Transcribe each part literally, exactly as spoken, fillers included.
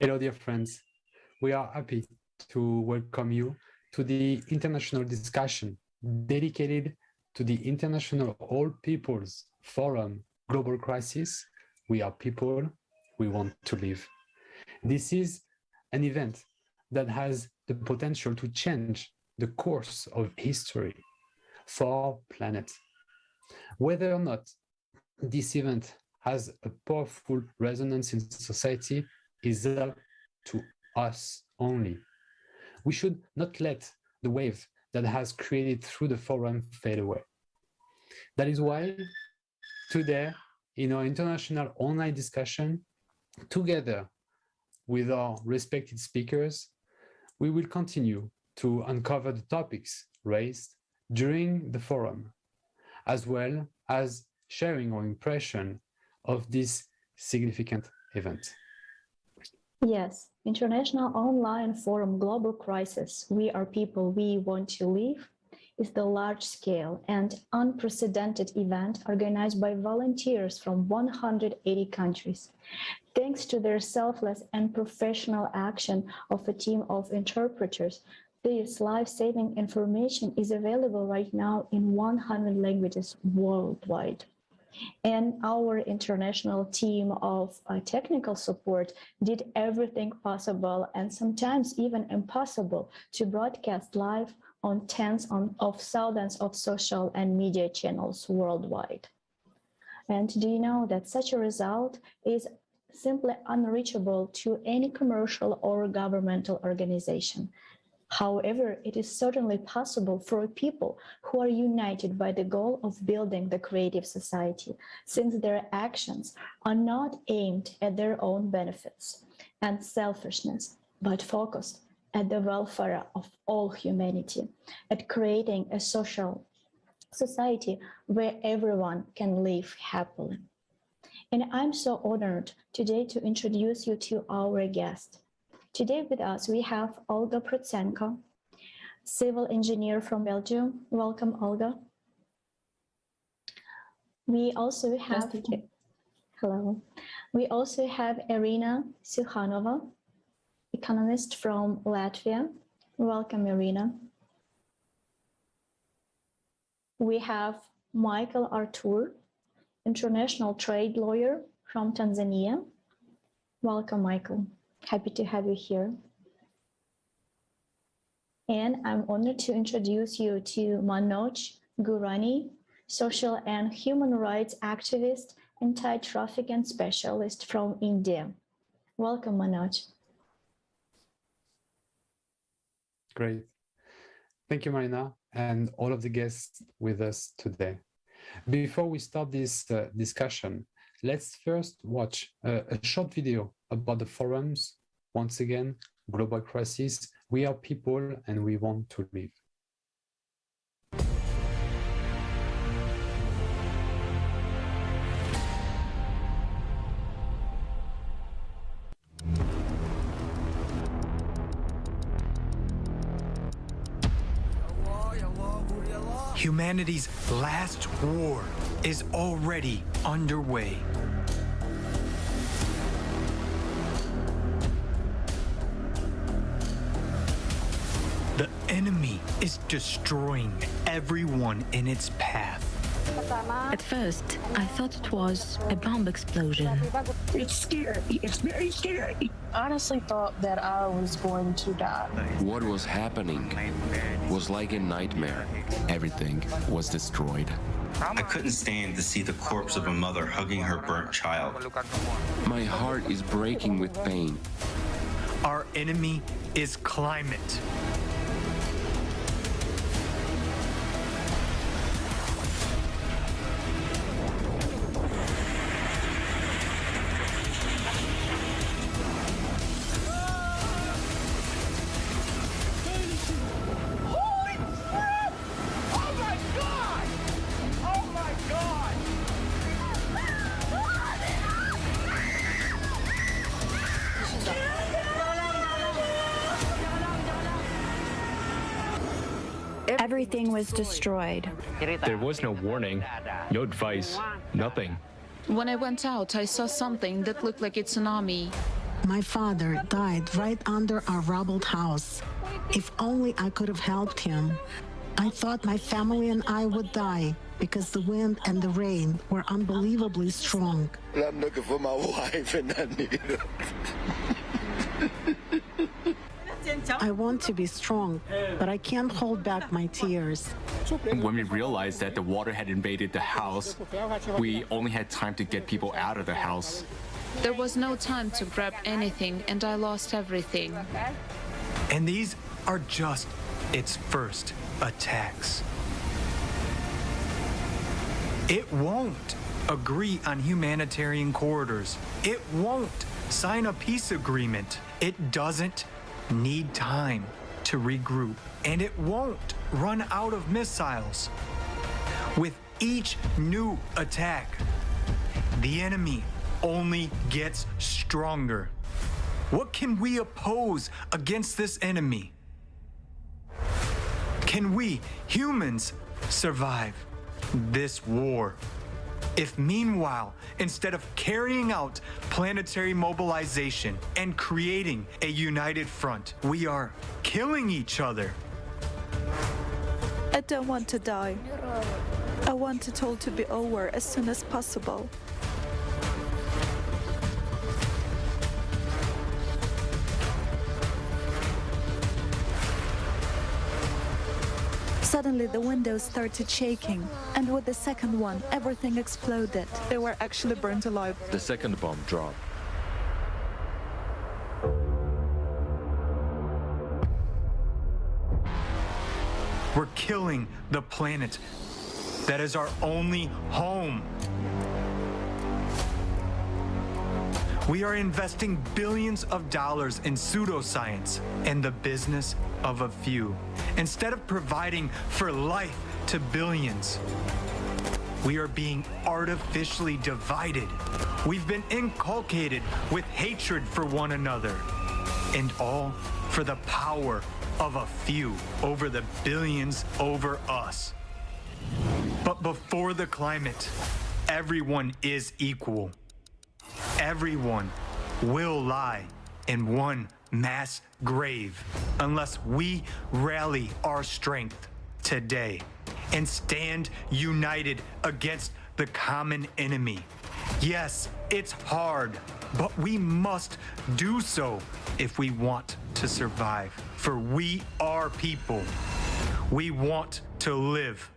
Hello, dear friends. We are happy to welcome you to the international discussion dedicated to the International All Peoples Forum Global Crisis. We are people, we want to live. This is an event that has the potential to change the course of history for our planet. Whether or not this event has a powerful resonance in society is up to us only. We should not let the wave that has created through the forum fade away. That is why today, in our international online discussion, together with our respected speakers, we will continue to uncover the topics raised during the forum, as well as sharing our impression of this significant event. Yes, International Online Forum Global Crisis, We Are People, We Want to Live, is the large-scale and unprecedented event organized by volunteers from one hundred eighty countries. Thanks to their selfless and professional action of a team of interpreters, this life-saving information is available right now in one hundred languages worldwide. And our international team of, uh, technical support did everything possible and sometimes even impossible to broadcast live on tens on, of thousands of social and media channels worldwide. And do you know that such a result is simply unreachable to any commercial or governmental organization? However, it is certainly possible for people who are united by the goal of building the creative society, since their actions are not aimed at their own benefits and selfishness, but focused at the welfare of all humanity, at creating a social society where everyone can live happily. And I'm so honored today to introduce you to our guest. Today with us we have Olga Protsenko, civil engineer from Belgium. Welcome, Olga. We also have Здравствуйте. Hello. We also have Irina Suhanova, economist from Latvia. Welcome, Irina. We have Michael Artur, international trade lawyer from Tanzania. Welcome, Michael. Happy to have you here. And I'm honored to introduce you to Manoj Gurani, social and human rights activist, anti-trafficking specialist from India. Welcome, Manoj. Great. Thank you, Marina, and all of the guests with us today. Before we start this, uh, discussion, let's first watch, uh, a short video about the forums. Once again, Global Crisis, We Are People and We Want to Live. Humanity's last war is already underway. The enemy is destroying everyone in its path. At first, I thought it was a bomb explosion. It's scary. It's very scary. Honestly thought that I was going to die. What was happening was like a nightmare. Everything was destroyed. I couldn't stand to see the corpse of a mother hugging her burnt child. My heart is breaking with pain. Our enemy is climate. Holy crap! Oh my God! Oh my God! Everything was destroyed. There was no warning, no advice, nothing. When I went out, I saw something that looked like a tsunami. My father died right under our rubbled house. If only I could have helped him. I thought my family and I would die because the wind and the rain were unbelievably strong. I'm looking for my wife and I need her. I want to be strong, but I can't hold back my tears. When we realized that the water had invaded the house, we only had time to get people out of the house. There was no time to grab anything, and I lost everything. And these are just its first attacks. It won't agree on humanitarian corridors. It won't sign a peace agreement. It doesn't need time to regroup. And it won't run out of missiles. With each new attack, the enemy only gets stronger. What can we oppose against this enemy? Can we humans survive this war? If meanwhile, instead of carrying out planetary mobilization and creating a united front, we are killing each other. I don't want to die. I want it all to be over as soon as possible. Suddenly, the windows started shaking, and with the second one, everything exploded. They were actually burned alive. The second bomb dropped. We're killing the planet that is our only home. We are investing billions of dollars in pseudoscience and the business of a few. Instead of providing for life to billions, we are being artificially divided. We've been inculcated with hatred for one another, and all for the power of a few over the billions over us. But before the climate, everyone is equal. Everyone will lie in one mass grave unless we rally our strength today and stand united against the common enemy. Yes, it's hard, but we must do so if we want to survive. For we are people. We want to live.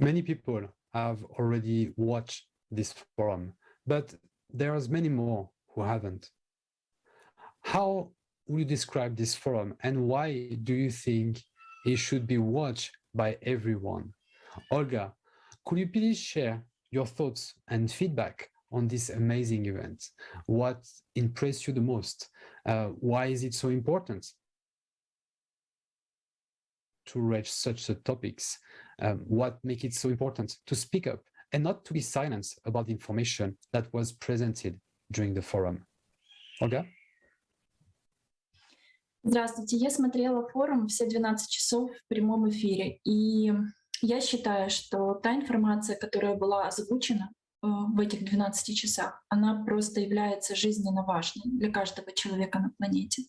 Many people have already watched this forum, but there's many more who haven't. How would you describe this forum, and why do you think it should be watched by everyone? Olga, could you please share your thoughts and feedback on this amazing event? What impressed you the most? Uh, why is it so important to reach such, uh, topics? Um, what make it so important to speak up and not to be silenced about the information that was presented during the forum? Olga? Здравствуйте. Я смотрела форум все двенадцать часов в прямом эфире. И я считаю, что та информация, которая была озвучена э, в этих двенадцати часах, она просто является жизненно важной для каждого человека на планете.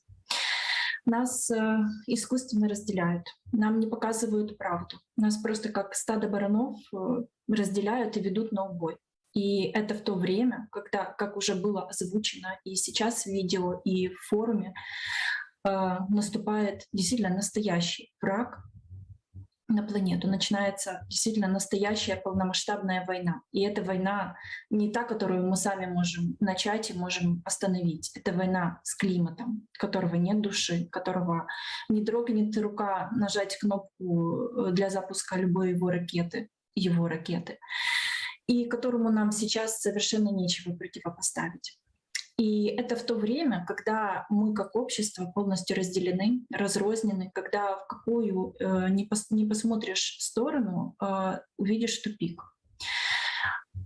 Нас э, искусственно разделяют, нам не показывают правду. Нас просто как стадо баранов э, разделяют и ведут на убой. И это в то время, когда, как уже было озвучено и сейчас в видео, и в форуме, э, наступает действительно настоящий враг на планету. Начинается действительно настоящая полномасштабная война. И эта война не та, которую мы сами можем начать и можем остановить. Это война с климатом, которого нет души, которого не дрогнет рука нажать кнопку э, для запуска любой его ракеты, его ракеты, и которому нам сейчас совершенно нечего противопоставить. И это в то время, когда мы как общество полностью разделены, разрознены, когда в какую э, не, пос, не посмотришь сторону, э, увидишь тупик.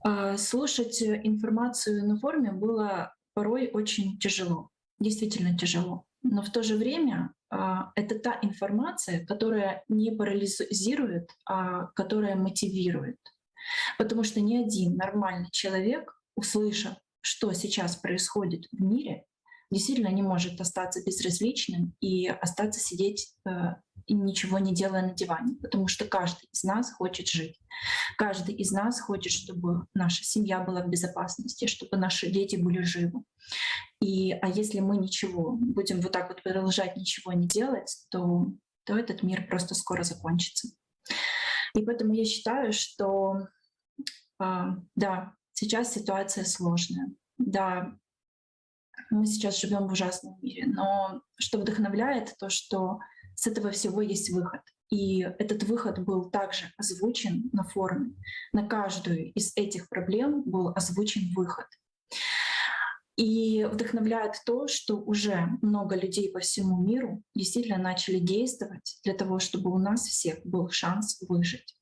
Э, слушать информацию на форуме было порой очень тяжело, действительно тяжело. Но в то же время а, это та информация, которая не парализирует, а которая мотивирует. Потому что ни один нормальный человек, услышав, что сейчас происходит в мире, действительно не может остаться безразличным и остаться сидеть э, и ничего не делая на диване, потому что каждый из нас хочет жить. Каждый из нас хочет, чтобы наша семья была в безопасности, чтобы наши дети были живы. И, а если мы ничего, будем вот так вот продолжать ничего не делать, то, то этот мир просто скоро закончится. И поэтому я считаю, что а, да, сейчас ситуация сложная. Да, мы сейчас живем в ужасном мире, но что вдохновляет, то, что с этого всего есть выход. И этот выход был также озвучен на форуме. На каждую из этих проблем был озвучен выход. И вдохновляет то, что уже много людей по всему миру действительно начали действовать для того, чтобы у нас всех был шанс выжить.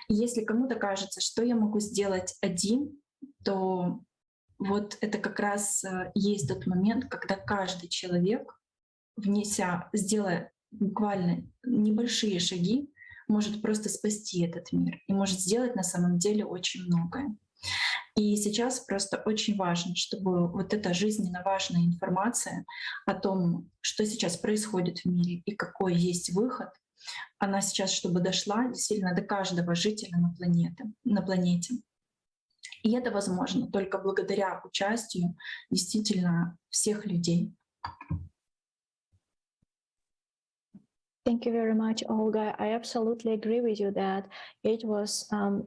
И если кому-то кажется, что я могу сделать один, то вот это как раз э, есть тот момент, когда каждый человек, внеся, сделая буквально небольшие шаги, может просто спасти этот мир и может сделать на самом деле очень многое. И сейчас просто очень важно, чтобы вот эта жизненно важная информация о том, что сейчас происходит в мире и какой есть выход, она сейчас, чтобы дошла действительно до каждого жителя на планете, на планете. И это возможно только благодаря участию действительно всех людей. Thank you very much, Olga. I absolutely agree with you that it was um,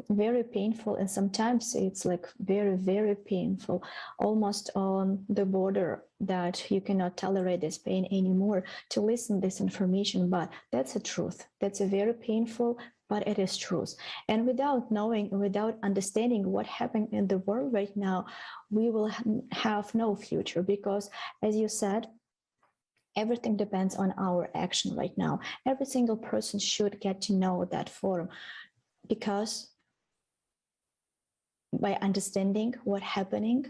very painful, and sometimes it's like very, very painful, almost on the border that you cannot tolerate this pain anymore to listen this information. But that's a truth. That's a very painful, but it is truth. And without knowing, without understanding what happened in the world right now, we will have no future because, as you said, everything depends on our action right now. Every single person should get to know that forum because by understanding what happening,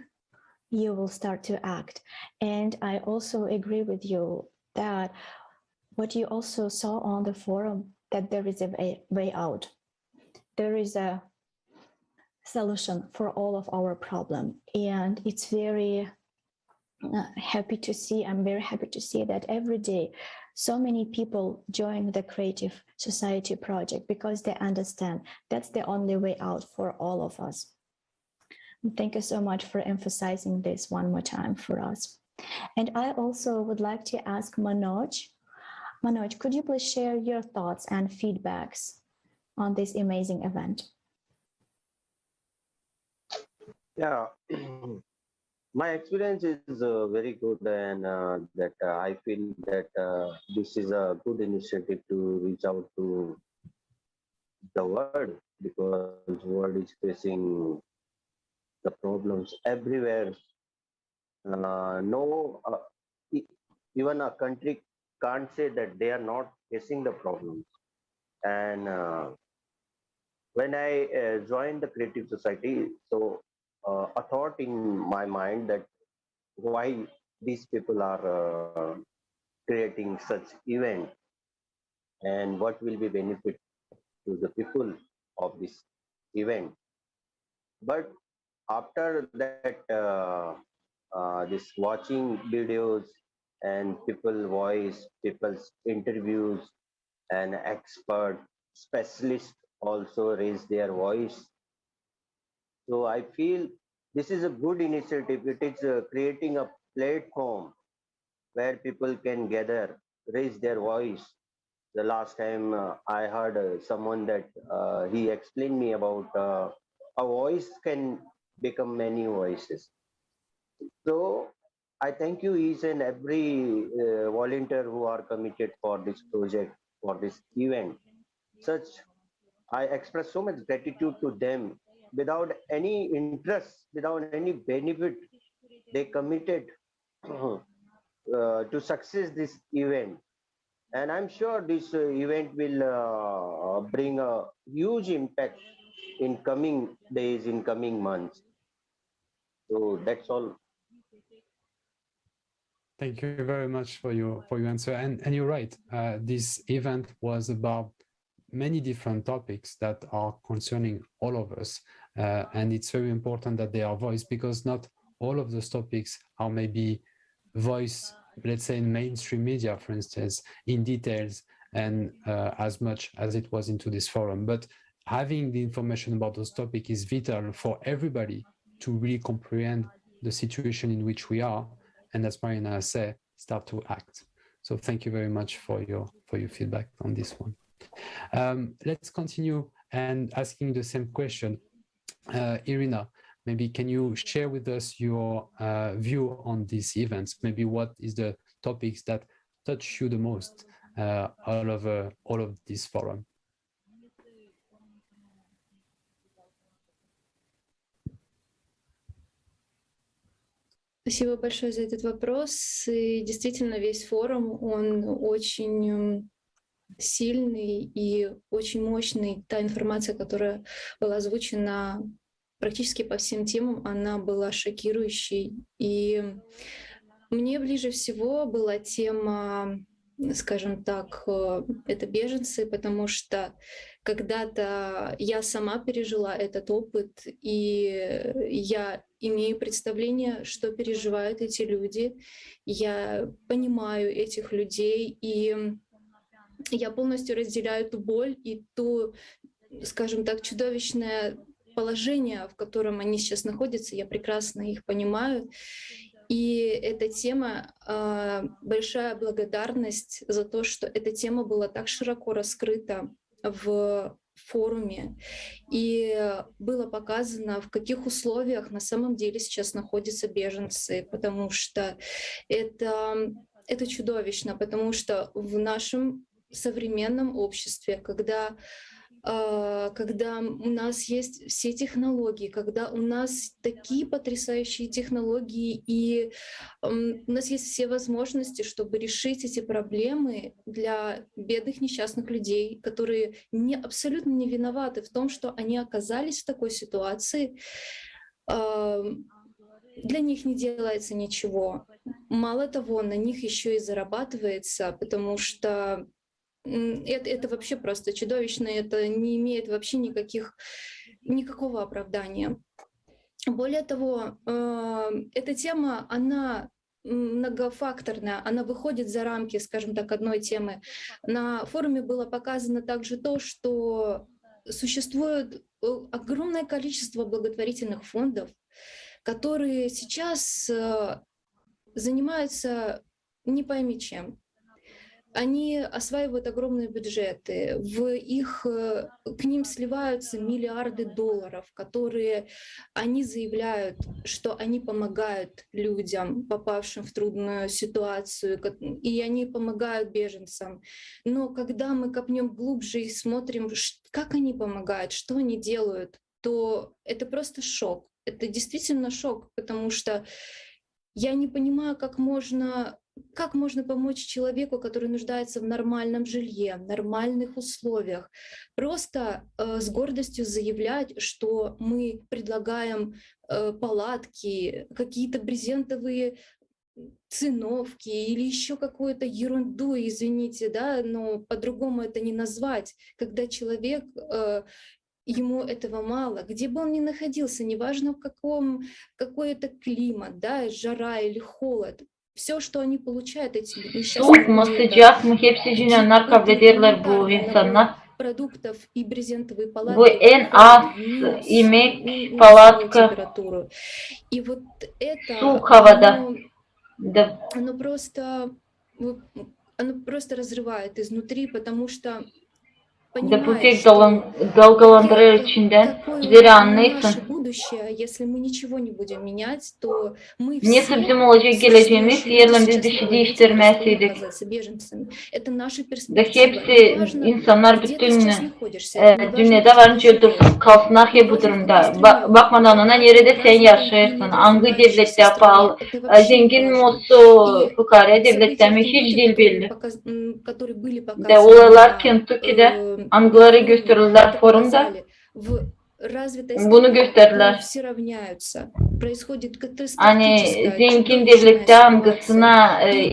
you will start to act. And I also agree with you that what you also saw on the forum, that there is a way, way out. There is a solution for all of our problem. And it's very uh, happy to see, I'm very happy to see that every day so many people join the Creative Society project because they understand that's the only way out for all of us. Thank you so much for emphasizing this one more time for us. And I also would like to ask Manoj. Manoj, could you please share your thoughts and feedbacks on this amazing event? Yeah, my experience is uh, very good, and uh, that uh, I feel that uh, this is a good initiative to reach out to the world, because world is facing the problems everywhere. Uh, no, uh, e- even a country can't say that they are not facing the problems. And uh, when I uh, joined the Creative Society, so uh, a thought in my mind that why these people are uh, creating such event and what will be benefit to the people of this event. But after that, uh, uh, this watching videos and people voice, people's interviews, and expert specialists also raise their voice. So I feel this is a good initiative. It is uh, creating a platform where people can gather, raise their voice. The last time uh, I heard uh, someone that uh, he explained me about uh, a voice can become many voices. So I thank you each and every uh, volunteer who are committed for this project, for this event. Such, I express so much gratitude to them. Without any interest, without any benefit, they committed uh, to success this event. And I'm sure this uh, event will uh, bring a huge impact in coming days, in coming months. So that's all. Thank you very much for your, for your answer. And, and you're right, uh, this event was about many different topics that are concerning all of us. Uh, and it's very important that they are voiced, because not all of those topics are maybe voiced, let's say, in mainstream media, for instance, in details and, uh, as much as it was into this forum. But having the information about those topics is vital for everybody to really comprehend the situation in which we are, and as Marina said, start to act. So thank you very much for your, for your feedback on this one. Um, let's continue and asking the same question. Uh, Irina, maybe can you share with us your, uh, view on these events? Maybe what is the topics that touch you the most, uh, all over all of this forum? Спасибо большое за этот вопрос. И действительно, весь форум, он очень, м, сильный и очень мощный. Та информация, которая была озвучена практически по всем темам, она была шокирующей. И мне ближе всего была тема, скажем так, э, это беженцы, потому что когда-то я сама пережила этот опыт, и я имею представление, что переживают эти люди. Я понимаю этих людей, и я полностью разделяю ту боль и ту, скажем так, чудовищное положение, в котором они сейчас находятся, я прекрасно их понимаю. И эта тема, а, большая благодарность за то, что эта тема была так широко раскрыта в форуме. И было показано, в каких условиях на самом деле сейчас находятся беженцы, потому что это, это чудовищно, потому что в нашем современном обществе, когда, а, когда у нас есть все технологии, когда у нас такие потрясающие технологии, и, м, у нас есть все возможности, чтобы решить эти проблемы для бедных несчастных людей, которые не, абсолютно не виноваты в том, что они оказались в такой ситуации. А, для них не делается ничего. Мало того, на них ещё и зарабатывается, потому что, м, это, это вообще просто чудовищно, это не имеет вообще никаких, никакого оправдания. Более того, э, эта тема, она, м, многофакторная, она выходит за рамки, скажем так, одной темы. На форуме было показано также то, что существует, э, огромное количество благотворительных фондов, которые сейчас, э, занимаются не пойми чем. Они осваивают огромные бюджеты, в их, э, к ним сливаются миллиарды долларов, которые они заявляют, что они помогают людям, попавшим в трудную ситуацию, ко-, и они помогают беженцам. Но когда мы копнём глубже и смотрим, ш-, как они помогают, что они делают, то это просто шок. Это действительно шок, потому что я не понимаю, как можно, как можно помочь человеку, который нуждается в нормальном жилье, в нормальных условиях. Просто, э, с гордостью заявлять, что мы предлагаем, э, палатки, какие-то брезентовые циновки или ещё какую-то ерунду, извините, да, но по-другому это не назвать, когда человек, э, ему этого мало, где бы он ни находился, неважно в каком, какой это климат, да, жара или холод, всё, что они получают, эти несчастные люди, это еду, одну пару продуктов и брезентовые палатки, Bu en az imek, palatka, suuk havada. Оно просто, оно просто разрывает изнутри, потому что Da bu pek dalgalandırêr içindän. Zerä annêêrsın, nesoy bizim olacek gelecemiz, eer biz bir şey diiştirmäzseydik. Da hepsi insannar bütün dünnedä var, nicä olursa kalsınnar hep bu durumda. Bakmadan ona, neredä sän yaşêêrsın, angı devlettä, paal-, zengin mi olsun, fukaarä devlettä mi, hiç diil belli. Da olaylar Kentukidä, angıları gösterilär forumda, bunu gösterdilär. Ani zengin devlettä angısına e,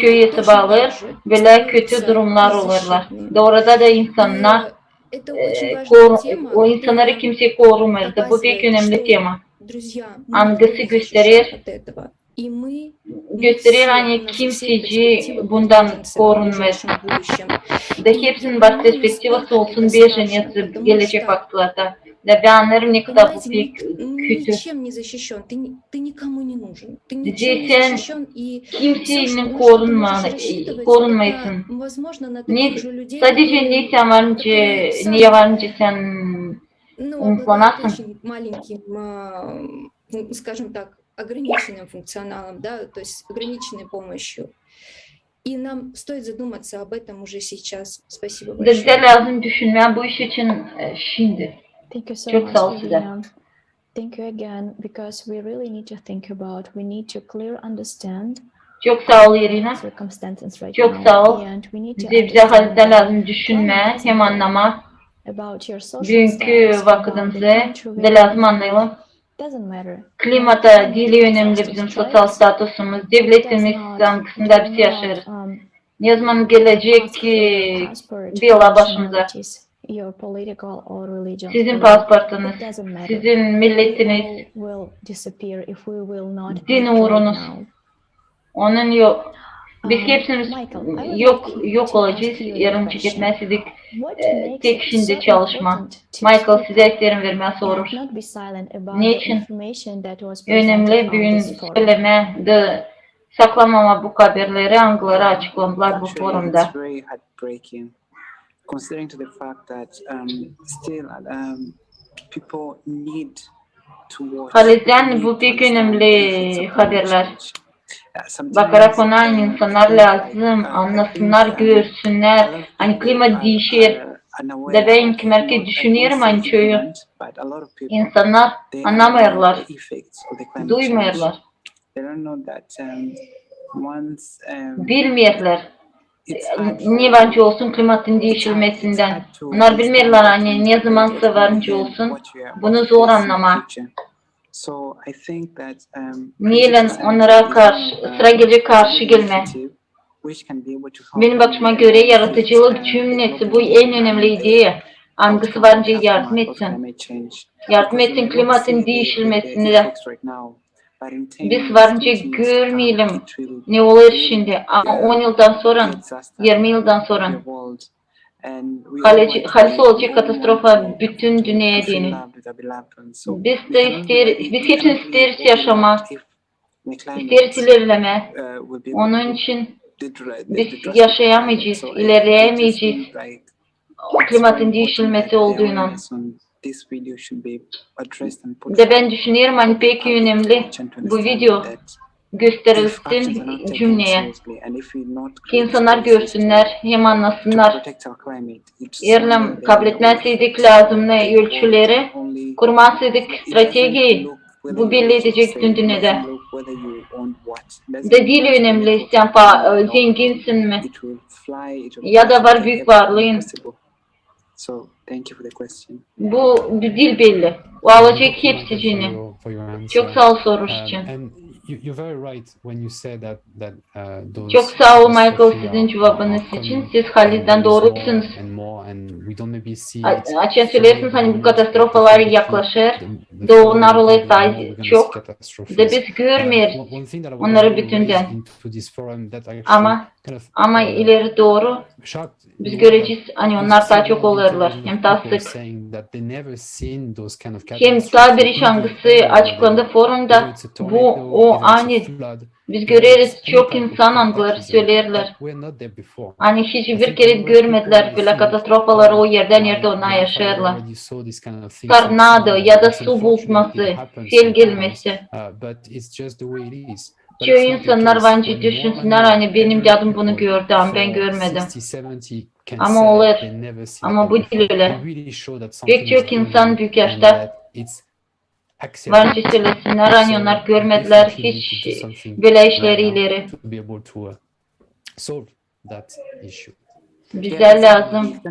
çoyu hesaba alêr, bölä kötü durumnar olêrlar. Da orada da insannar e, koru, o insannarı kimsey korumêêr. Da bu pek önemli tema. Angısı gösterer, gösterer, ani kimsey bundan korunmêêr. Da hepsinin var perspektivası olsun bir gelecek vakıtlarda. Da bän annêêrım, ne kadar bu pek kötü. Sän kimseylän korunmêêrsın. Ne, sadece ne sän var nicä, ne var nicä sän umutlanasın. Da bizä lääzım düşünmää bu iş için e, şindi. Çok saa ol sizä. Çok saa ol, İrina. Çok saa ol. Bizä, bizä halizdän lääzım düşünmää hem annamaa büünkü vakıdımızı. Da lääzım annayalım. Klimat diil önemli bizim sosial statusumuz, devletimiz, angısında biz yaşêêrız. Ne zaman gelecek bela başımıza? Sizin pasportunuz, sizin milletiniz, din uurunuz. Onun yok. Biz hepsimiz yok, yok olacez, eer nicä etmäz idik e, tek şindi çalışmaa. Michael, sizä isteerim vermää soruş. Neçin önemli büün sölemää da saklamamaa bu haberleri, angıları açıklandılar bu forumda? Halizdän bu pek önemli haberlär. Bakarak ona, insannar lääzım annasınnar, görsünnär, ani klimat diişer. Da bän kimär ki düşünerim, ani çoyu insannar annamêêrlar, duymêêrlar, bilmeerlär ne var nicä olsun klimatın diişilmesindän. Onnar bilmeerlär, ani ne zamansa var nicä olsun, bunu zor annamaa. Neylän onnara karşı, sıra gelecek karşı gelmää. Benim bakışıma görä, yaradıcılık cümlesi bu en önemli ideya, angısı var nicä yardım etsin. Yardım etsin klimatın diişilmesindä. Biz var nicä görmeyelim, ne olêr şindi, ama on yıldan sora, irmi yıldan sora. Halis olacek katastrofa bütün dünneyä deyni. Biz dä isteeriz, biz hepsimiz isteeriz yaşamaa, isteeriz ilerlemää. Onun için biz yaşayamayacez, ilerleyämeyecez klimatın diişilmesi olduundan. Da bän düşünerim, ani pek önemli bu video gösterilsin cümneyä, ki insannar görsünnär hem annasınnar. Eer kabletmezseydik lääzımnı ölçüleri, kurmazsaydık strategiyayı, bu belli edecek dünnedä. Da diil önemli, sän pa-, e, zenginsin mi, ya da var büük varlıın. Bu diil belli. O alacek hepsicini. Çok saa ol soruş için. Çok saa ol, Michael, sizin cuvabınız için. Siz halizdän doorusunuz. Açan söleersiniz, ani bu katastrofalar yaklaşêr, da onnar olêr taa çok, da biz görmeeriz onnarı bütündän. Ama, ama ileri dooru biz görecez, ani onnar taa çok olêrlar, hem taa sık. Hem taa bir iş, angısı açıklandı forumda, bu o, ani biz göreriz, çok insan angıları söleerlär, ani hiç bir kerä görmedilär bölä katastrofaları o erdä, neredä onnar yaşêêrlar. Tornado ya da su bulutması, sel gelmesi. Çoyu insannar var nicä düşünsünnär, ani benim dädum bunu gördü, ama bän görmedim. Ama olêr. Ama bu diil ölä. Pek çok insan büük yaşta var nicä sölesinnär, ani onnar görmedilär hiç bölä işleri ileri. Bizä lääzım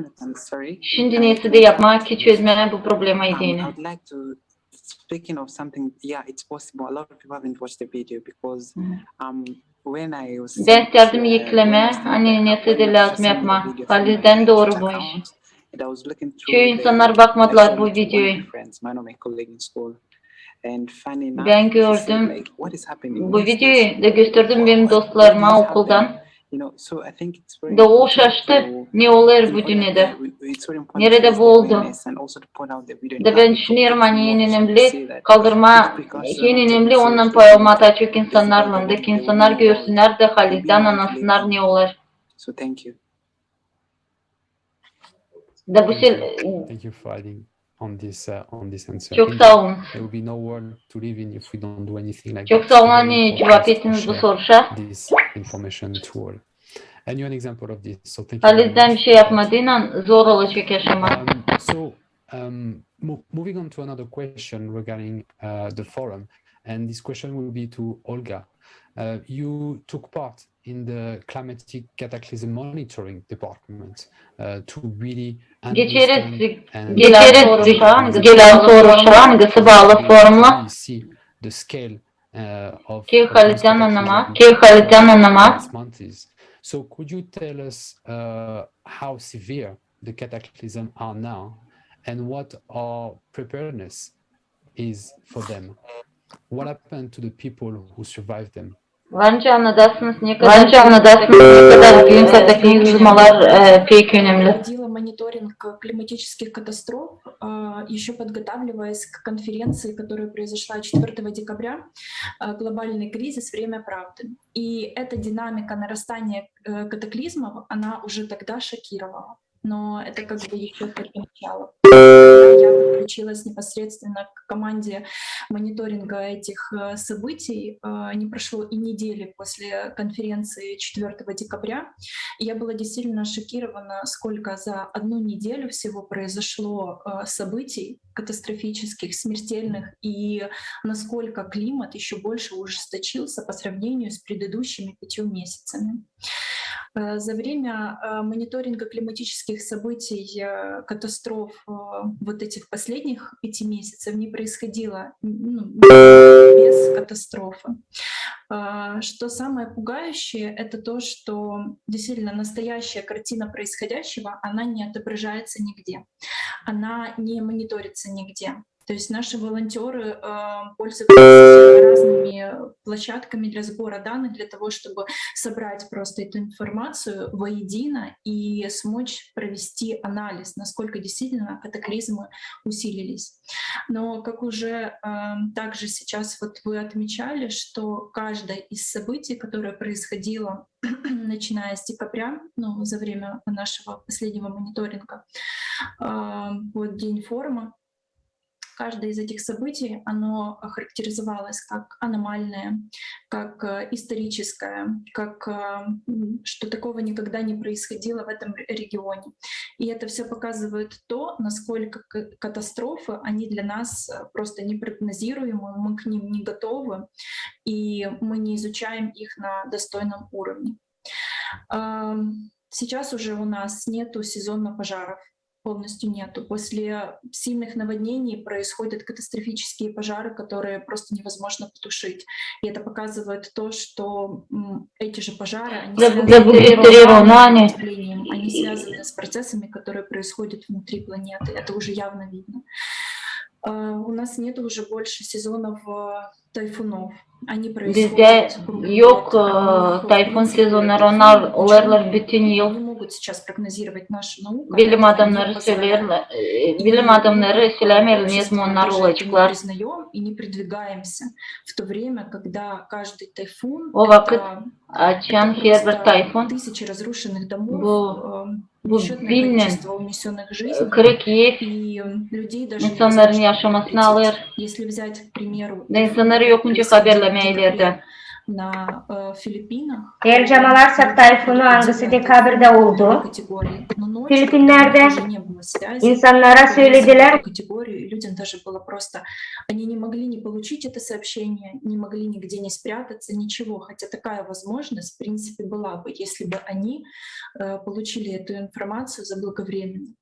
şindi neysä dä yapmaa, ki çözmää bu problemayı deyni. Bän istärdin eklemää, ani neysä dä lääzım yapmaa. Halizdän dooru bu iş. Çoyu insannar bakmadılar bu videoyu. Bän gördüm bu videoyu da gösterdim benim dostlarıma okuldan. Da o şaştı, ne olêr bu dünnedä, neredä bu oldu. Da bän düşünerim, ani en önemli kaldırmaa, en önemli ondan paylaşmaa taa çok insannarlan, da ki insannar görsünnär da halizdän annasınnar, ne olêr. Da bu şey, çok saa olun. Çok saa olun, ani cuvap ettiniz bu soruşa. Halizdän bişey yapmadıynan zor olacek yaşamaa. Geçeriz gelän soruşa, angısı baalı forumla. Ki halizdän annamaa, ki halizdän annamaa. Var nicä annadasınız, ne kadar büük kataklizmalar pek önemli. Проводила мониторинг климатических катастроф, ещё подготавливаясь к конференции, которая произошла четвёртого декабря, глобальный кризис, время правды. И эта динамика нарастания катаклизмов, она уже тогда шокировала. Но это как бы ещё только начало. Я подключилась непосредственно к команде мониторинга этих событий. Не прошло и недели после конференции четвёртого декабря. И я была действительно шокирована, сколько за одну неделю всего произошло событий катастрофических, смертельных, и насколько климат ещё больше ужесточился по сравнению с предыдущими пятью месяцами. За время мониторинга климатических событий, катастроф вот этих последних пяти месяцев не происходило без катастрофы. Что самое пугающее, это то, что действительно настоящая картина происходящего, она не отображается нигде, она не мониторится нигде. То есть наши волонтёры пользуются разными площадками для сбора данных, для того, чтобы собрать просто эту информацию воедино и смочь провести анализ, насколько действительно катаклизмы усилились. Но, как уже также сейчас вот вы отмечали, что каждое из событий, которое происходило, начиная с декабря, ну, за время нашего последнего мониторинга, вот день форума, каждое из этих событий, оно охарактеризовалось как аномальное, как историческое, как что такого никогда не происходило в этом регионе. И это всё показывает то, насколько катастрофы, они для нас просто непрогнозируемы, мы к ним не готовы, и мы не изучаем их на достойном уровне. Сейчас уже у нас нету сезонно пожаров, полностью нету. После сильных наводнений происходят катастрофические пожары, которые просто невозможно потушить. И это показывает то, что эти же пожары, они связаны с потеплением, они связаны с процессами, которые происходят внутри планеты. Это уже явно видно. У нас нету уже больше сезонов тайфунов. Bizdä yok tayfun sezonnarı, onnar olêrlar bütün yıl. Bilim adamnarı söleerlär, bilim adamnarı sölämeerlär, ne zaman onnar olaceklar. O vakıt, açan herbir tayfun, bu bu binnän kırk ev insannarın yaşamasını alêr. Da insannarı yok nicä haberlämää ileridän. на э, Филиппинах. Eer camalârsak tayfunu, angısı dekabrdä oldu Filipinnerdä, insannara söledilär. Людям даже было просто, они не могли не получить это сообщение, не могли нигде не спрятаться, ничего. Хотя такая возможность, в принципе, была бы, если бы они э, получили эту информацию заблаговременно.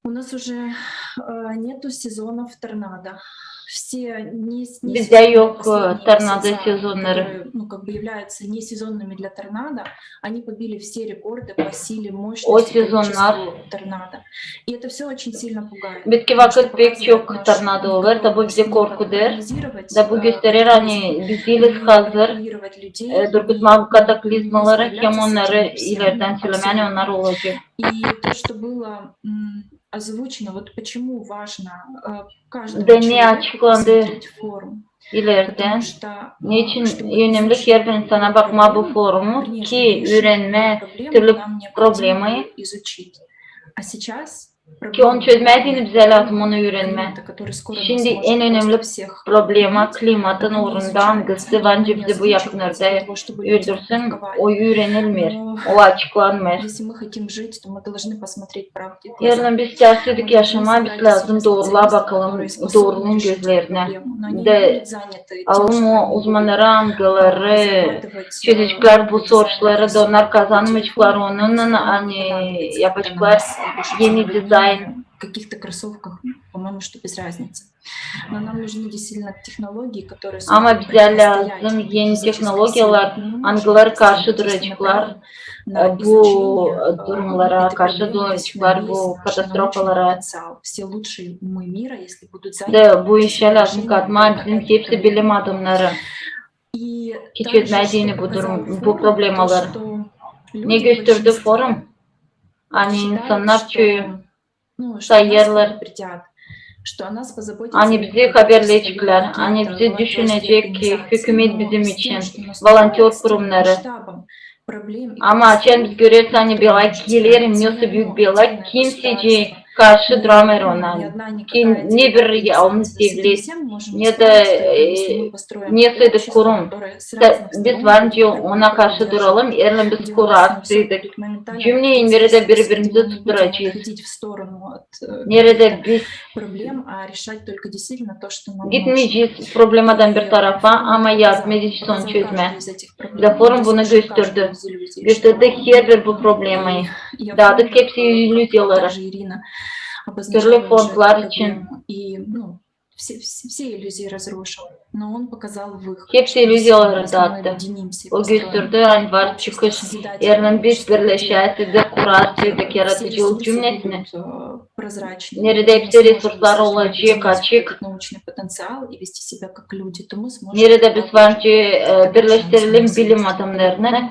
У нас уже э, нету сезонов торнадо. Все не, не Bizdä yok e, tornado sezonnarı. Которые, ну, как бы являются несезонными для торнадо, они побили все рекорды по силе, мощности, количеству торнадо. И это все очень сильно пугает. Bitki vakıt pek çok tornado olêr, da bu bizi korkuder, da bu gösterer, ani biz diiliz hazır e, durgutmaa bu kataklizmaları hem onnarı ileerdän sölemää, ani onnar olacek. И то, что было м, озвучено, вот почему важно э, каждому человеку посмотреть форум. İleerdän, neçin önemli herbir insana bakmaa bu forumu, ki üürenmää türlü problemayı, изучить. А сейчас ki onu çözmää deyni bizä lääzım onu üürenmää. Şindi en önemli problema klimatın uurunda, angısı var nicä bizi bu yakınlarda öldürsün, o üürenilmeer, o açıklanmêêr. Если мы хотим жить, то мы должны посмотреть правде в глаза. Eer biz isteersek yaşamaa, biz lääzım doorulaa bakalım, doorunun gözlerinä. Da alalım o uzmannarı, angıları çözeceklär bu soruşları, da onnar kazanmayaceklar onunnan, ani yapaceklar eni dizayn. В каких-то кроссовках, по-моему, что без разницы. Но нам нужны действительно технологии, которые... Ama bizä lääzım eni tehnologiyalar, angıları karşı duraceklar e, bu durumnara, karşı duraceklar bu katastrofalara. Все лучшие умы мира, если будут заняты... Da bu işä lääzım katmaa bizim hepsi bilim adamnarı, ki çözmää deyni bu durum, bu problemaları. Ne gösterdi forum? Ani insannar çoyu sayêrlar, ani bizi haberleyeceklär, ani bizi düşünecek hükümet bizim için, volontör kurumnarı. Ama açan biz göreriz, ani belä geler, nesoy büük belä, kimsecii karşı duramêêr ona. Ki ne bir yalnız devlet, ne da e, nesoy da kurum. Biz var nicä ona karşı duralım, eer biz kurarsaydık cümneyi, neredä biri-birimizi tuturacez, neredä biz gitmeyecez problemadan bir tarafa, ama yardım edecez onu çözmää. Da forum bunu gösterdi. Gösterdi herbir bu problemayı. Daadık hepsi illüziyaları. Türlü fondlar için. Все, все, все иллюзии разрушил, но он показал выход. Hepsi illüziyaları daattı. O gösterdi, ani var çıkış. Eer biz birleşerseydik, kurarsaydık yaradıcı yol cümnesini, neredä hepsi resurslar olacek açık, neredä biz var nicä e, birleştirelim bilim adamnarını,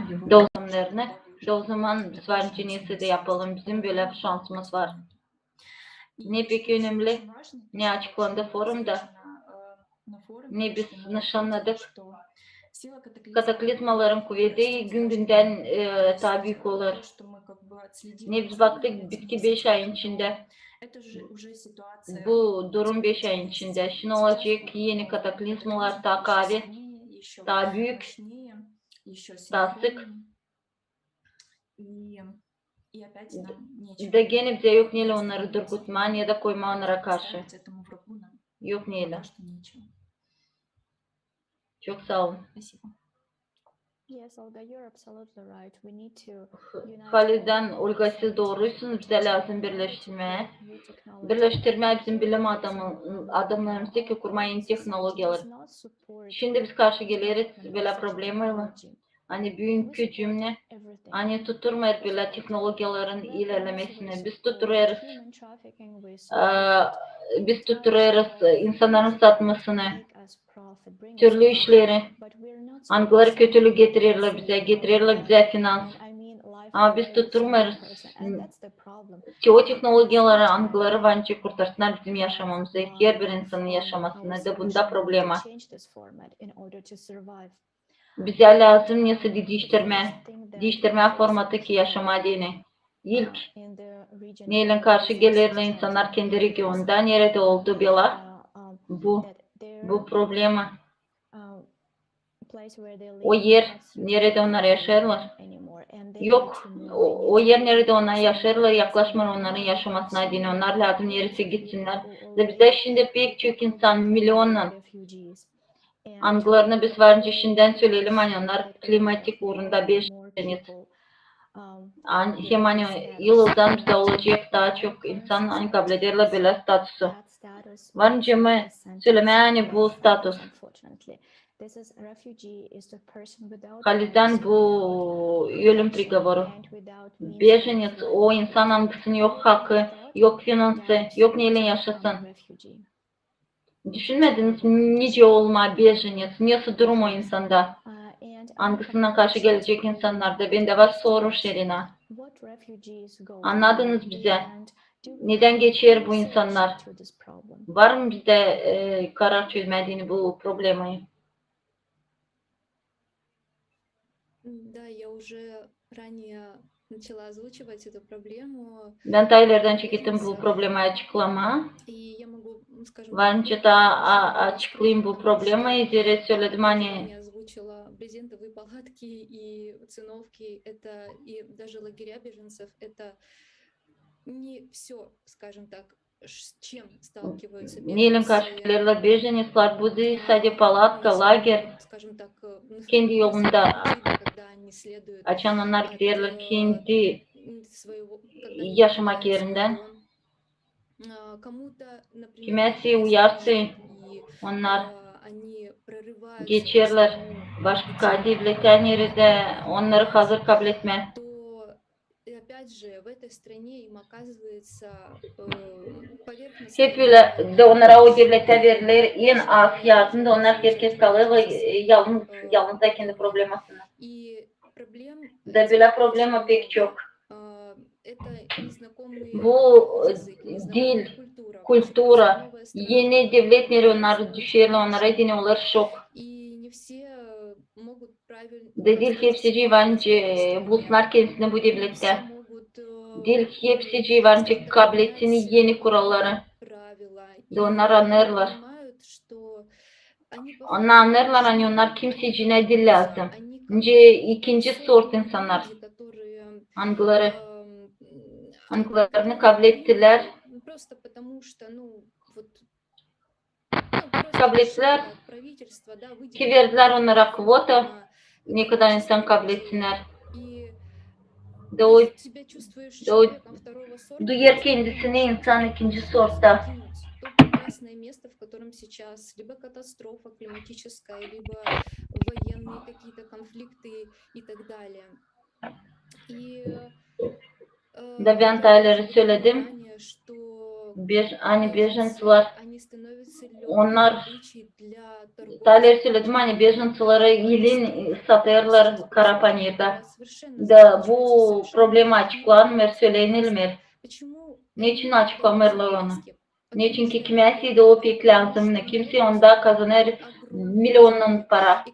da o zaman biz var nicä nesoy da yapalım, bizim bölä bir şansımız var. Ne pek önemli, ne açıklandı forumda, ne biz nışannadık. Kataklizmaların kuvedi gün-gündän e, taa büük olêr. Ne biz baktık bitki beş ayın içindä. Bu durum beş ayın içindä. Şindi olacek eni kataklizmalar, taa kaavi, taa büük, taa sık. Da genä bizä yok neylä onnarı durgutmaa, ne da koymaa onnara karşı. Yok neylä. Çok saa olun. Halizdän, Olga, siz dooruysunuz, bizä lääzım birleştirmää. Birleştirmää bizim bilim adamı, adamnarımızı, ki kurmaa eni tehnologiyaları. Şindi biz karşı geleriz bölä problemaya, ani büünkü cümne, ani tutturmêêr bölä tehnologiyaların ilerlemesini. Biz tutturêrız, e, biz tutturêrız, e, insannarın satmasını, türlü işleri, angıları kötülük getirerlär bizä, getirerlär bizä finans. Ama biz tutturmêêrız te o tehnologiyaları, angıları var nicä kurtarsınnar bizim yaşamamızı, herbir insanın yaşamasını. Da bunda problema. Bizä lääzım nesoy da diiştirmää, diiştirmää formatı, ki yaşamaa deyni. İlk, neylän karşı gelerlär insannar kendi regionunda, neredä oldu bela, bu, bu problema. O er, neredä onnar yaşêêrlar, yok. O, o er, neredä onnar yaşêêrlar, yaklaşmêêr onnarın yaşamasına deyni. Onnar lääzım neredä gitsin. Da bizdä şindi pek çok insan, milionnan, angılarını biz var nicä şindän söleyelim, ani onnar klimatik uurunda bejenets. Hem ani yıl-yıldan bizdä olacek taa çok insan, ani kablederlär bölä statusu. Var nicä mi sölemää, ani bu status. Halizdän bu ölüm prigovoru. Bejenets o insan, angısının yok hakı, yok finansı, yok neylän yaşasın. Düşünmediniz, nicä olmaa bejenets, nesoy durum o insanda, angısına karşı gelecek insannarda? Bendä var soruş, Irina. Annadınız bizä, nedän geçer bu insannar? Var mı bizdä, e, karar çözmää deyni bu problemayı? Да, я уже ранее начала озвучивать эту проблему. Bän taa ilerdän çekettim bu problemayı açıklamaa. И я могу, ну, скажем, var nicä taa açıklayım bu problemayı, zerä söledim, ani не озвучила брезентовые палатки и циновки, это и даже лагеря беженцев, это не всё, скажем так, neylän karşı gelerlär bejenetslär, bu diil sade palatka, lager, kendi yolunda, açan onnar giderlär kendi yaşamak erindän. Kimäsi uyarsın, onnar geçerlär başka devletä, neredä onnarı hazır kabletmää. Hep ölä dä onnara o devletä veriler en az yardım da, onnar herkez kalêr, e, yalnız, yalnız da kendi problemasını. Da bölä problema pek çok. Bu dil, kultura, eni devlet, neredä onnar düşerlär, onnara deyni olêr şok. Da diil hepsicii var nicä bulsunnar kendisini bu devletä. Diil hepsicii var nicä kabletsin eni kuralları. Da onnar annêêrlar. Onnar annêêrlar, ani onnar kimseciinä diil lääzım. Nicä ikinci sort insannar, angıları, angılarını kablettilär. Kablettilär, ki verdilär onnara kvota, ne kadar insan kabletsinnär. Da o, da o duyêr kendisini insan ikinci sortta. Da bän taa ileri söledim, ani bejenţilar, onnar, taa ileri söledim, ani bejenţiları ilin satêrlar kara panirda. Da bu problema açıklanmêêr, sölenilmeer. Neçin açıklamêêrlar onu? Neçinki kimäsi dä o pek lääzımnı. Kimsey onda kazanêr milionnan para.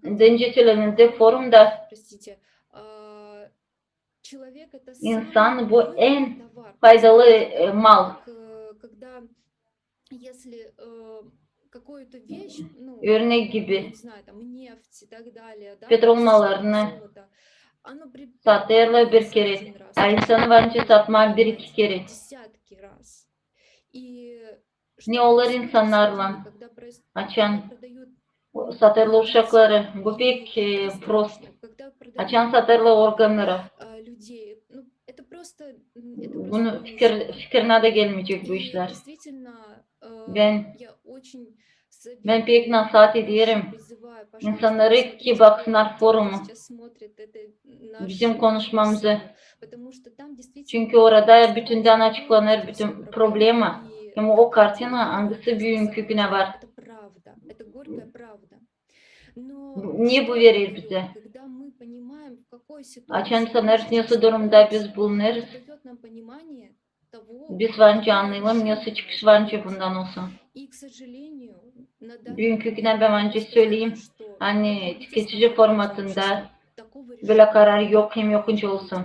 Da öncä sölenildi forumda, insan bu en faydalı, e, mal. Örnek gibi, petrol mallarını satêrlar bir kerä, a insanı var nicä satmaa bir-iki kerä. Ne olêr insannarlan, açan satêrlar uşakları? Bu pek, e, prost. Açan satêrlar organnarı. Bunu fikir, fikirinä dä gelmeyecek bu işlär. Bän, bän pek nasaat ederim insannarı, ki baksınnar forumu, bizim konuşmamızı. Çünkü orada bütündän açıklanêr bütün problema. Hem o kartina, angısı büünkü günä var. Ne bu verer bizä? Açan sanêrız, nesoy durumda biz bulunêrız, biz var nicä annayalım, nesoy çıkış var nicä bundan olsun. Büünkü günä bän var nicä söleyim, ani tüketici formatında bölä karar yok hem yok nicä olsun.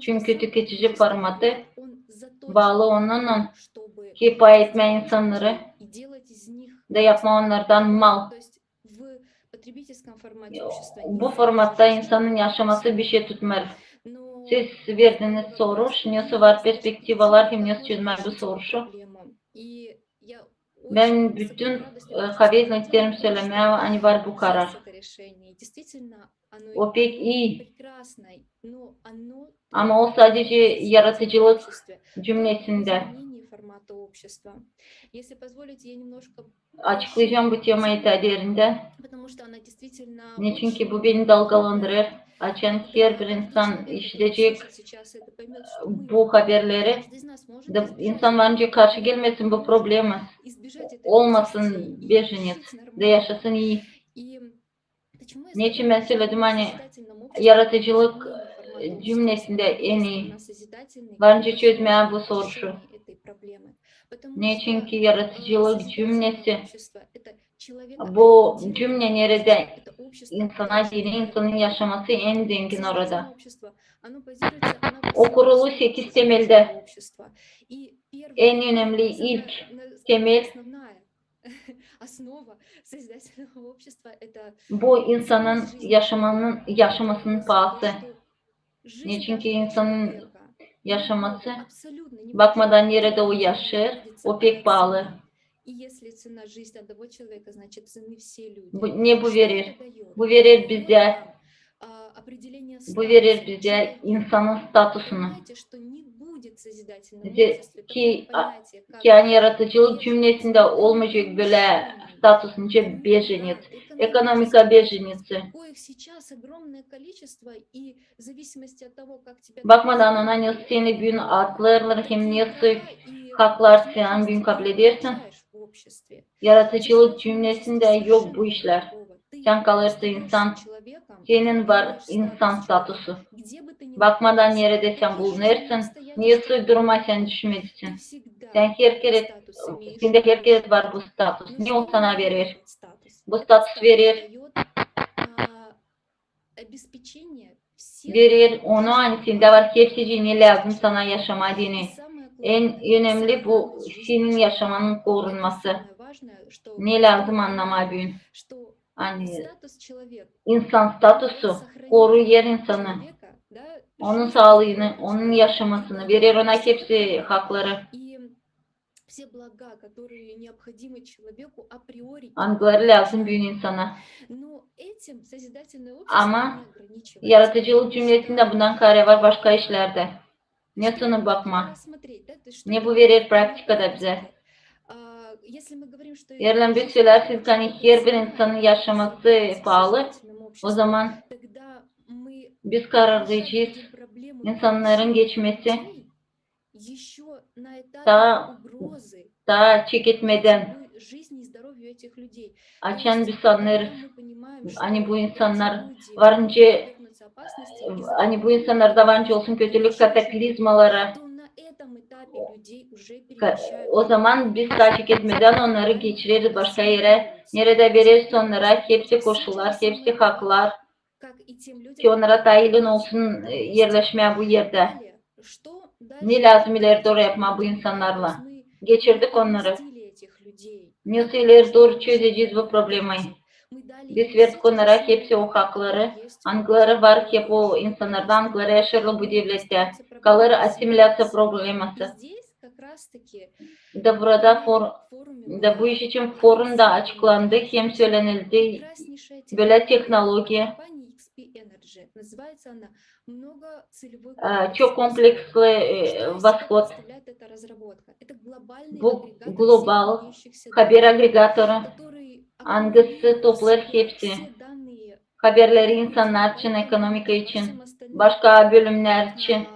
Çünkü tüketici formatı baalı onunnan, ki pay etmää insannarı da yapmaa onnardan mal. Bu formatta insanın yaşaması bir şey tutmêêr. Siz verdiniz soruş, nesoy var perspektivalar hem nesoy çözmää bu soruşu. Bän bütün, e, kaveetlerim sölemää, ani var bu karar. O pek ii. Ama o sadece yaradıcılık cümnesindä. Açıklayacam bu temayı taa derindän. Neçinki bu beni dalgalandırêr. Açan herbir insan işidecek bu haberleri, da insan var nicä karşı gelmesin bu problema. Olmasın bejenets, da yaşasın ii. Neçin bän söledim, ani yaradıcılık, e, cümnesindä en ii var nicä çözmää bu soruşu. Neçinki yaradıcılık cümnesi, bu cümne, neredä insana deyni, insanın yaşaması en zengin orada. O kurulu sekiz temeldä. En önemli ilk temel bu insanın yaşamanın, yaşamasının paası. Neçinki insanın yaşaması, bakmadan neredä o yaşêêr, o pek paalı. Bu, ne bu verer? Bu verer bizä, bu verer bizä insanın statusunu. Ki, a, ki ani yaradıcılık cümnesindä olmayacek bölä status, nicä bejenets, ekonomika bejenetsi. Bakmadan ona, nesoy seni büün atlêêrlar hem nesoy haklar sän büün kapledersin, yaradıcılık cümnesindä yok bu işlär. Sän kalêrsın insan, senin var insan statusu. Bakmadan neredä sän bulunêrsın, nesoy duruma sän düşmelisin. Sän her kerä, sendä her kerä var bu status. Ne o sana verer? Bu status verer, verer onu, ani sendä var hepsicii ne lääzım sana yaşamaa deyni. En önemli bu senin yaşamanın korunması. Ne lääzım annamaa büün. Ani insan statusu koruyêr insanı, onun saalıını, onun yaşamasını, verer ona hepsi hakları, angıları lääzım büün insana. Ama yaradıcılık cümnesindä bundan kaarä var başka işlerdä. Ne sonu bakmaa? Ne bu verer praktikada bizä? Eer lääzım biz söleersek, ani herbir insanın yaşaması paalı, ozaman biz kararlayacez insannarın geçmesi taa, taa çeketmedän. Açan biz sannêrız, ani bu insannar var nicä, ani bu insannarda var nicä olsun kötülük, kataklizmaları, ozaman biz taa çeketmedän onnarı geçireriz başka erä, neredä vereriz onnara hepsi koşullar, hepsi haklar, ki onnara taa ilin olsun, e, erleşmää bu erdä. Ne lääzım ileri dooru yapmaa bu insannarla? Geçirdik onnarı. Nesoy ileri dooru çözecez bu problemayı? Biz verdik onnara hepsi o hakları, angıları var hep o insannarda, angıları yaşêêrlar bu devlettä. Kalêr assimilyaţiya probleması. Da burada for-, da bu iş için forumda açıklandı hem sölenildi bölä tehnologiya, e, çok kompleksli, e, восход. Bu global haber agregatoru, angısı toplêêr hepsi haberleri insannar için, ekonomika için, başka bölümnär için.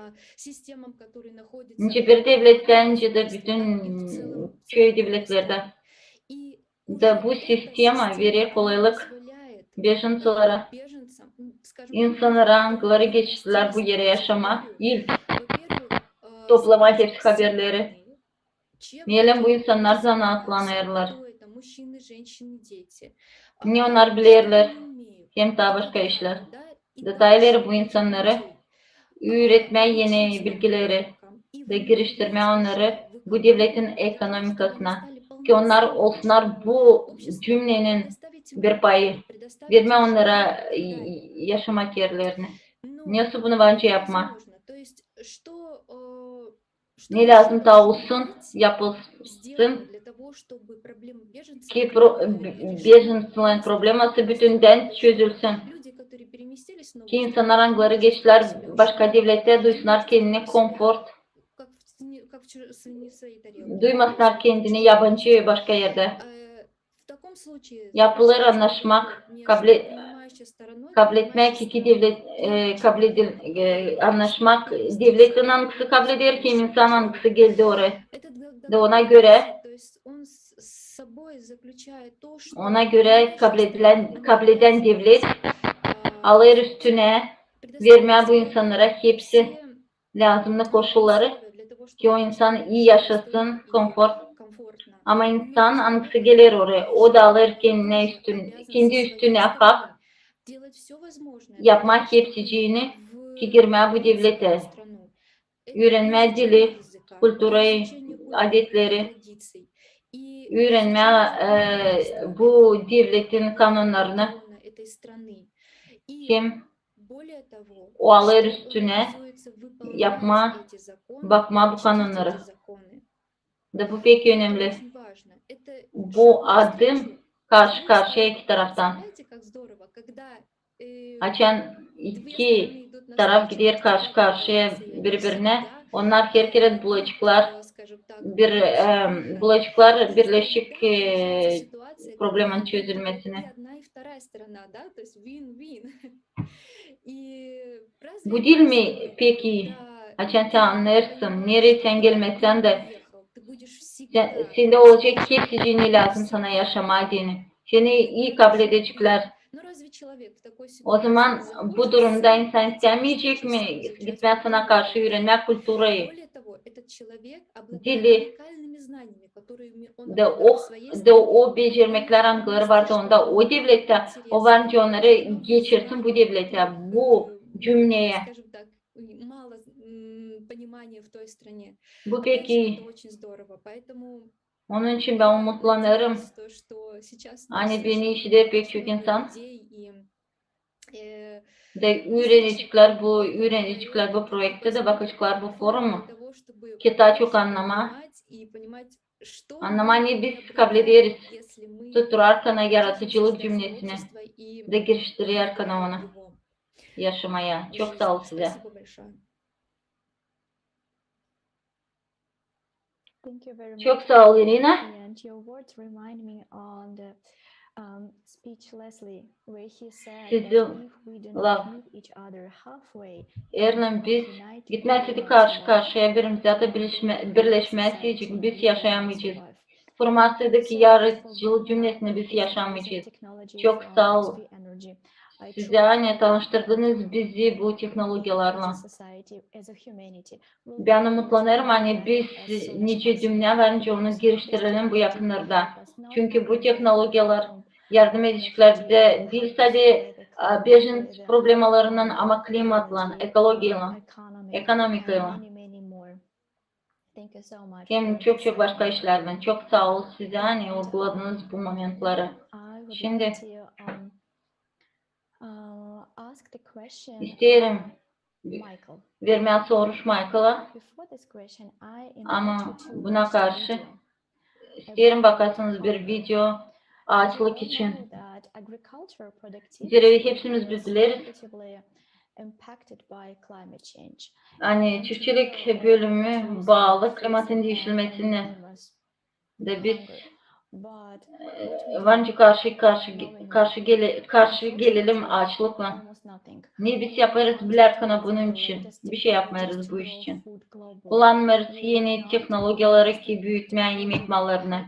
Nicä bir devlettän, nicä dä bütün çoyu devletlerdä. Da bu sistema verer kolaylık bejenţlara, insannara, angıları geçtülär bu erä yaşamaa, ilk toplamaa hepsi haberleri. Neylän bu insannar zanaatlanêrlar? Ne onnar bilerlär? Hem taa başka işlär. Da taa ileri bu insannarı üüretmää eni bilgileri da giriştirmää onnarı bu devletin ekonomikasına, ki onnar olsunnar bu cümnenin bir payı, vermää onnara, e, yaşamak erlerini. Nesoy bunu var nicä yapmaa? Ne lääzım taa olsun, yapılsın, ki pro-, be-, bejenţlerin probleması bütündän çözülsün. Ki insannar, angıları geçtülär başka devletä, duysunnar kendini konfort, duymasınnar kendini yabancı başka erdä. Yapılêr annaşmak, kable-, kabletmäk iki devlet, e, kabledil-, e, annaşmak devletlän, angısı kableder, kim insan, angısı geldi oraya. Da ona görä, ona görä kabledilän, kabledän devlet alêr üstünä vermää bu insannara hepsi lääzımnı koşulları, ki o insan ii yaşasın, konfort. Ama insan, angısı geler oraya, o da alêr kendinä üstün, kendi üstünä hak yapmaa hepsicini, ki girmää bu devletä. Üürenmää dili, kulturayı, adetleri, üürenmää, e, bu devletin kanonnarını. Hem o alêr üstünä yapmaa, bakmaa bu kanonnarı. Da bu pek önemli. Bu adım karşı-karşıya iki taraftan. Açan iki taraf gider karşı-karşıya biri-birinä, onnar herkerä bulaceklar bir, e, bulaceklar birleşik, e, problemanın çözülmesinä. Bu diil mi pek ii? Açan sän annêêrsın, nereyi sän gelmesän dä, sän, sendä olacek hepsicii, ne lääzım sana yaşamaa deyni. Seni ii kabledeceklär. O zaman bu durumda insan istämeyecek mi gitmää sana karşı, üürenmää kulturayı, dili, da o, da o becermeklär, angıları vardı onda o devletä, o var nicä onnarı geçirsin bu devletä, bu cümneyä. Bu pek ii. Onun için bän umutlanêrım, ani beni işider pek çok insan da üürenecekler bu, üürenecekler bu proekti da bakaceklar bu forumu, ki taa çok annamaa, annamaa, ne biz kablederiz, tutturarkana yaradıcılık cümnesinä da giriştirärkana onu yaşamaya. Çok saa ol sizä. Çok saa ol, İrina. Sizin laf. Eer biz gitmää istedik karşı-karşıya, birimizä dä birleşmää, birleşmäseyecek, biz yaşayamayacez. Kurmasaydık yaradıcılık cümnesini, biz yaşamayacez. Çok saa ol sizä, ani tanıştırdınız bizi bu tehnologiyalarlan. Bän umutlanêrım, ani biz nicä dünnä var nicä onu giriştirelim bu yakınlarda. Çünkü bu tehnologiyalar yardım edeceklär bizä diil sade, a, bejenţ problemalarınnan, ama klimatlan, ekologiyaylan, ekonomikaylan. Hem çok-çok başka işlerdän. Çok saa ol sizä, ani uyguladınız bu momentleri. Şindi isteerim vermää soruş Maykla, ama buna karşı isteerim bakasınız bir video aaçlık için. Zerä hepsimiz biz bileriz, ani çiftçilik bölümü baalı klimatın diişilmesinä. Da biz, e, var nicä karşı, karşı, karşı gele-, karşı gelelim aaçlıklan. Ne biz yapêrız bilärkana bunun için? Bişey yapmêêrız bu iş için. Kullanmêêrız eni tehnologiyaları ki büütmää imek mallarını.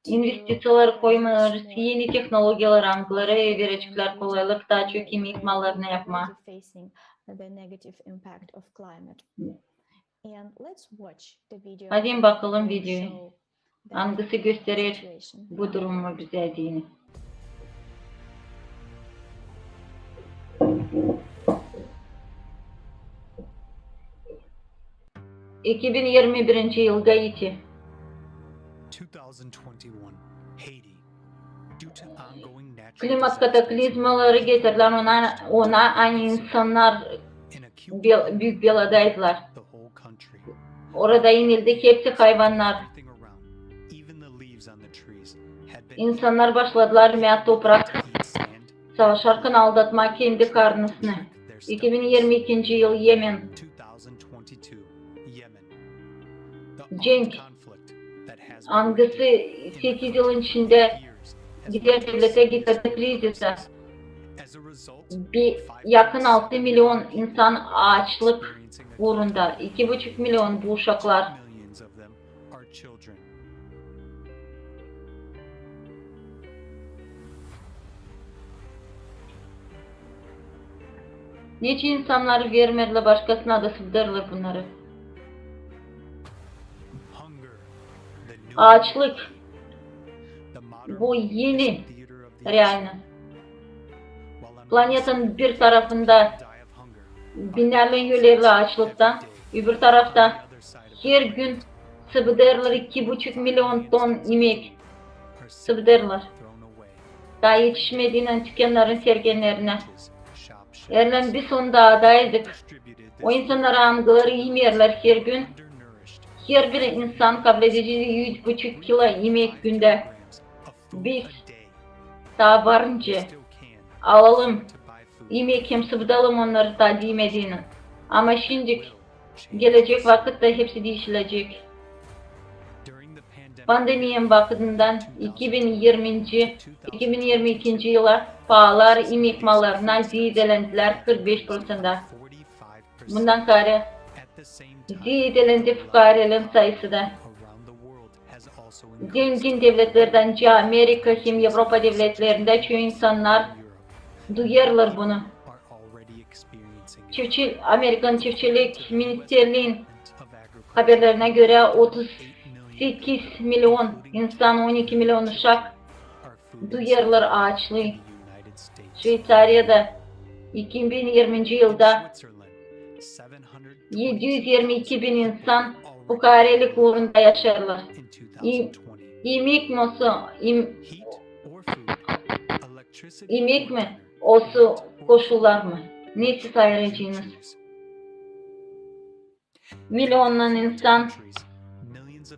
İnvestiţiyaları koymêêrız eni tehnologiyalara, angıları vereceklär kolaylık taa çok imek mallarını yapmaa. Hadi bakalım videoyu, angısı gösterer bu durumu bizä deyni. İki bin irmi birinci yıl, Gaiti. Two thousand twenty-one, Haiti. Klimat kataklizmaları getirdiler ona, ona, ani insannar bel-, büük beladaydılar. Orada inildi hepsi hayvannar. İnsannar başladılar imää toprak, savaşarkan aldatmaa kendi karnısını. İki bin irmi ikinci yıl Yemen. Cenk, angısı sekiz yılın içindä gider devletä getirdi krizisä. Bir yakın altı milyon insan aaçlık uurunda, iki buçuk milyon bu uşaklar. Neçin insannar vermeerlär başkasına da sıbıdêrlar bunnarı? Aaçlık, bu eni realnost. Planetanın bir tarafında binnärlän ölerlär aaçlıktan, öbür tarafta her gün sıbıdêrlar iki buçuk milyon ton imek. Sıbıdêrlar. Taa etişmediynän tükennarın sergenlerinä. Erlän biz onu daadaydık. O insannara, angıları imeerlär her gün. Herbir insan kabledecek üç buçuk kilo imek gündä. Biz taa varınca alalım imek hem sıbıdalım onnarı taa diimeydiyni. Ama şindi gelecek vakıtta hepsi diişilecek. Pandemiyanın vakıdından iki bin irminci, iki bin irmi ikinci yıla paalar imek mallarına ziidelendilär kırk beş proţentä. Bundan kaarä ziidelendi fukaarelän sayısı da. Zengin devletlerdän, Amerika hem Evropa devletlerindä çoyu insannar duyêrlar bunu. Çiftçi-, Amerikan çiftçilik ministerliin haberlerinä görä otuz sekiz milyon insan, on iki milyon uşak duyêrlar aaçlıı. Şveysariyada iki bin irminci yılda edi üz irmi iki bin insan fukaarelik uurunda yaşêêrlar. İ-, imek mi olsun, im-, imek mi olsun, koşullar mı? Ne siz ayıracınız? Milyonnan insan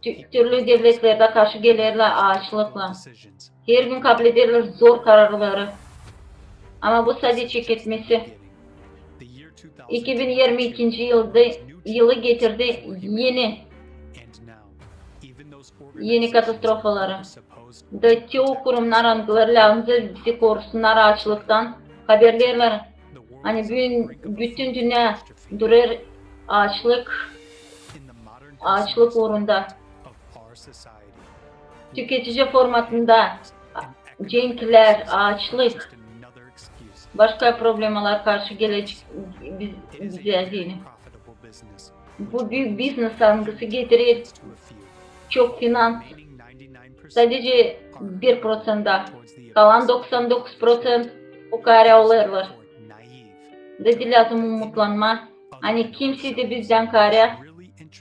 tü-, türlü devletlerdä karşı gelerlär aaçlıklan. Her gün kablederlär zor kararları. Ama bu sadece çeketmesi. İki bin irmi ikinci yılda, yılı getirdi eni, eni katastrofaları. Da te o kurumnar, angıları lääzım bizi korusunnar aaçlıktan, haberlerlär, ani büün bütün dünnä durêr aaçlık, aaçlık uurunda. Tüketici formatında cenklär, aaçlık, başka problemalar karşı gelecek biz-, bizä deyni. Bu büük biznes, angısı getirer çok finans, sadece bir proţentä. Kalan doksan dokuz proţent fukaarä olêrlar. Da diil lääzım umutlanmaa, ani kimsey dä bizdän kaarä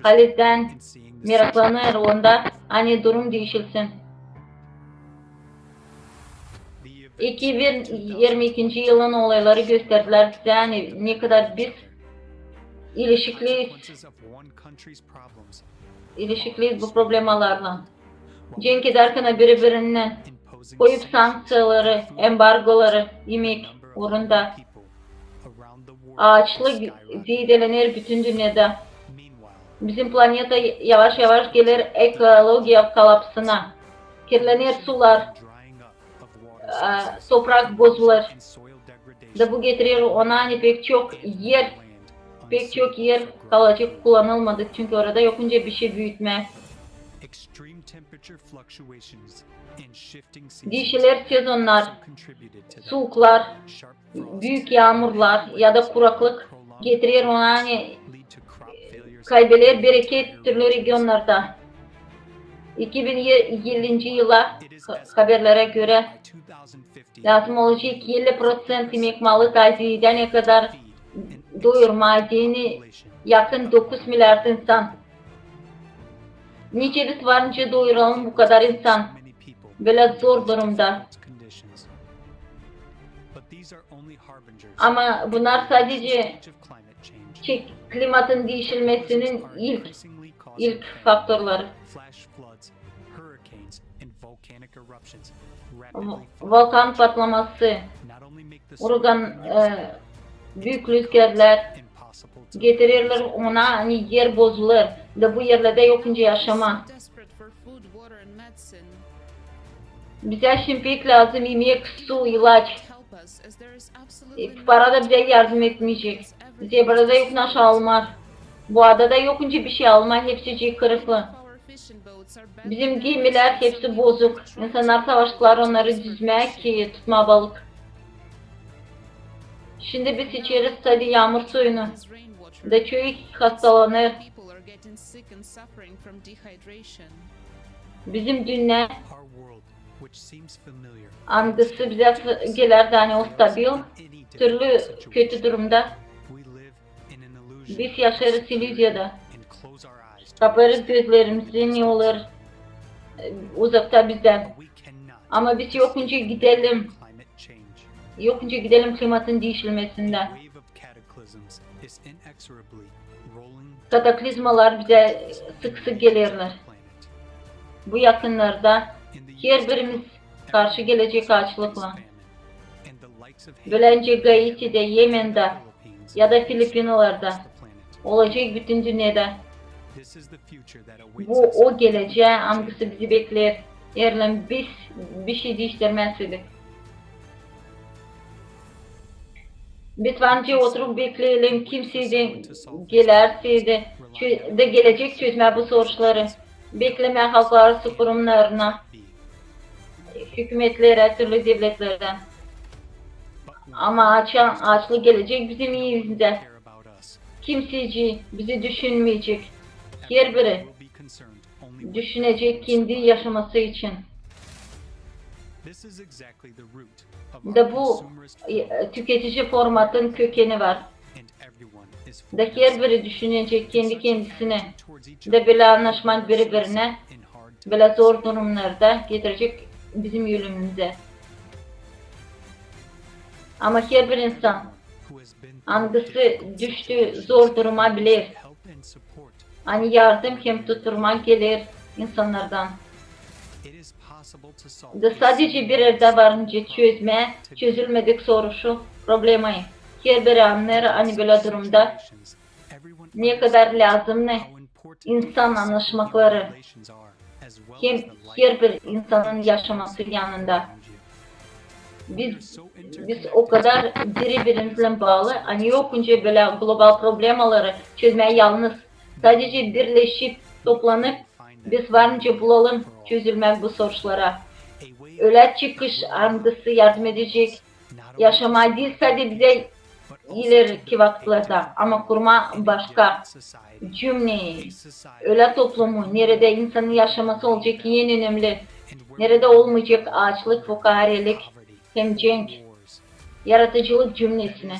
halizdän meraklanêr onda, ani durum diişilsin. İki bin irmi ikinci yılın olayları gösterdilär bizä, ani ne kadar biz ilişikliyiz, ilişikliyiz bu problemalarlan. Cenk edärkän biri-birinä koyup sankţiyaları, embargoları imek uurunda. Aaçlık ziidelener bütün dünnedä. Bizim planeta yavaş-yavaş geler ekologiya kolapsına. Kirlener sular, e, toprak bozulêr. Da bu getirer ona, ani pek çok er, pek çok er kalacek kullanılmadık, çünkü orada yokunca bişey büütmää. Diişiler sezonnar, suuklar, büük yaamurlar ya da kuraklık getirer ona, ani kaybeler bereket türlü regionlarda. İki bin ellinci yıla ha-, haberlerä görä, lääzım olacek elli proţent imek malı taa ziidä, ne kadar doyurmaa deyni yakın dokuz milliard insan. Nicä biz varınca doyuralım bu kadar insan bölä zor durumda? Ama bunnar sadece çek-, klimatın diişilmesinin ilk, ilk faktorları. Vulkan patlaması, urgan, e, büük rüzgarlar getirirlär ona, ani er bozulêr. Da bu erlerdä yok nicä yaşamaa. Bizä şindi pek lääzım imek, su, ilaç. E, para da bizä yardım etmeyecek. Bizä burada yok naşey almaa. Bu adada yok nicä bişey almaa, hepsicii kırıklı. Bizim gemilär hepsi bozuk. İnsannar savaştılar onnarı düzmää ki tutmaa balık. Şindi biz içeriz sade yaamur suyunu. Da çoyu hastalanêr. Bizim dünnä, angısı bizä s-, geler dä ani o stabil, türlü kötü durumda. Biz yaşêêrız illüziyada. Kapêêrız gözlerimizi, ne olêr, e, uzakta bizdän. Ama biz yok nicä gidelim, yok nicä gidelim klimatın diişilmesindä. Kataklizmalar bizä sık-sık gelerlär. Bu yakınnarda herbirimiz karşı gelecek aaçlıklan. Bölä nicä Gaitidä, Yemendä ya da Filipinalarda olacek bütün dünnedä. Bu o gelecää, angısı bizi bekleer, eer biz bişey diiştirmäzsek. Biz var nicä oturup bekleyelim, kimsey dä gelärsä dä, çö-, da gelecek çözmää bu soruşları. Beklemää halklar arası kurumnarına, hükümetlerä, türlü devletlerdän. Ama açan, aaçlık gelecek bizim elimizä, kimsecii bizi düşünmeyecek. Herbiri düşünecek kendi yaşaması için. Da bu, e, tüketici formatın kökeni var. Da herbiri düşünecek kendi-kendisini. Da bölä annaşmaa biri-birinä, bölä zor durumnarda getirecek bizim ölümümüzä. Ama herbir insan, angısı düştü zor duruma, biler, ani yardım hem tutturmak geler insannardan. Da sadece bir erdä var nicä çözmää çözülmedik soruşu, problemayı. Herbiri annêêr, ani bölä durumda ne kadar lääzımnı insan annaşmakları hem herbir insanın yaşaması yanında. Biz, biz o kadar biri-birimizdän baalı, ani yok nicä bölä global problemaları çözmää yalnız. Sadece birleşip, toplanıp, biz var nicä bulalım çözülmää bu soruşlara. Ölä çıkış, angısı yardım edecek yaşamaa diil sade bizä ileriki vakıtlarda, ama kurmaa başka cümneyi, ölä toplumu, neredä insanın yaşaması olacek en önemli, neredä olmayacek aaçlık, fukarelik hem cenk, yaradıcılık cümnesini.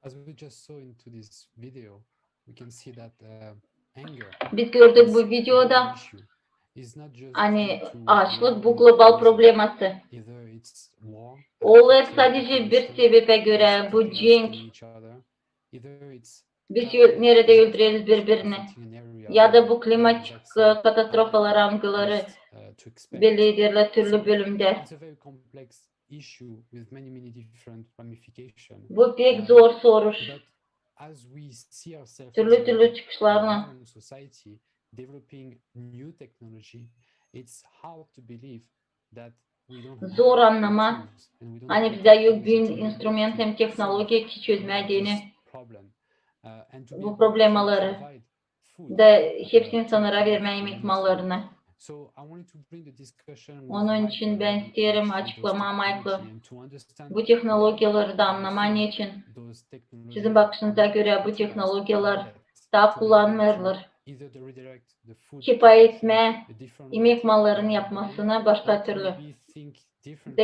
As we just saw into this video, we can see that, uh, anger, biz gördük bu videoda, ani aaçlık bu global probleması. Olêr sadece bir sebepä görä, bu cenk. Biz neredä öldüreriz biri-birini. Ya da bu klimatik, e, katastrofalar, angıları belli ederlär türlü bölümdä. Bu pek zor soruş. Türlü-türlü çıkışlarlan. Zor annamaa, ani bizdä yok büün instrument hem tehnologiya ki çözmää deyni bu problemaları. Da hepsi insannara vermää imek mallarını. Onun için bän isteerim açıklamaa, Maykl, bu tehnologiyaları da annamaa, neçin sizin bakışınıza görä bu tehnologiyalar taa kullanılmêêrlar. Kipa etmää imek mallarının yapmasını başka türlü. Da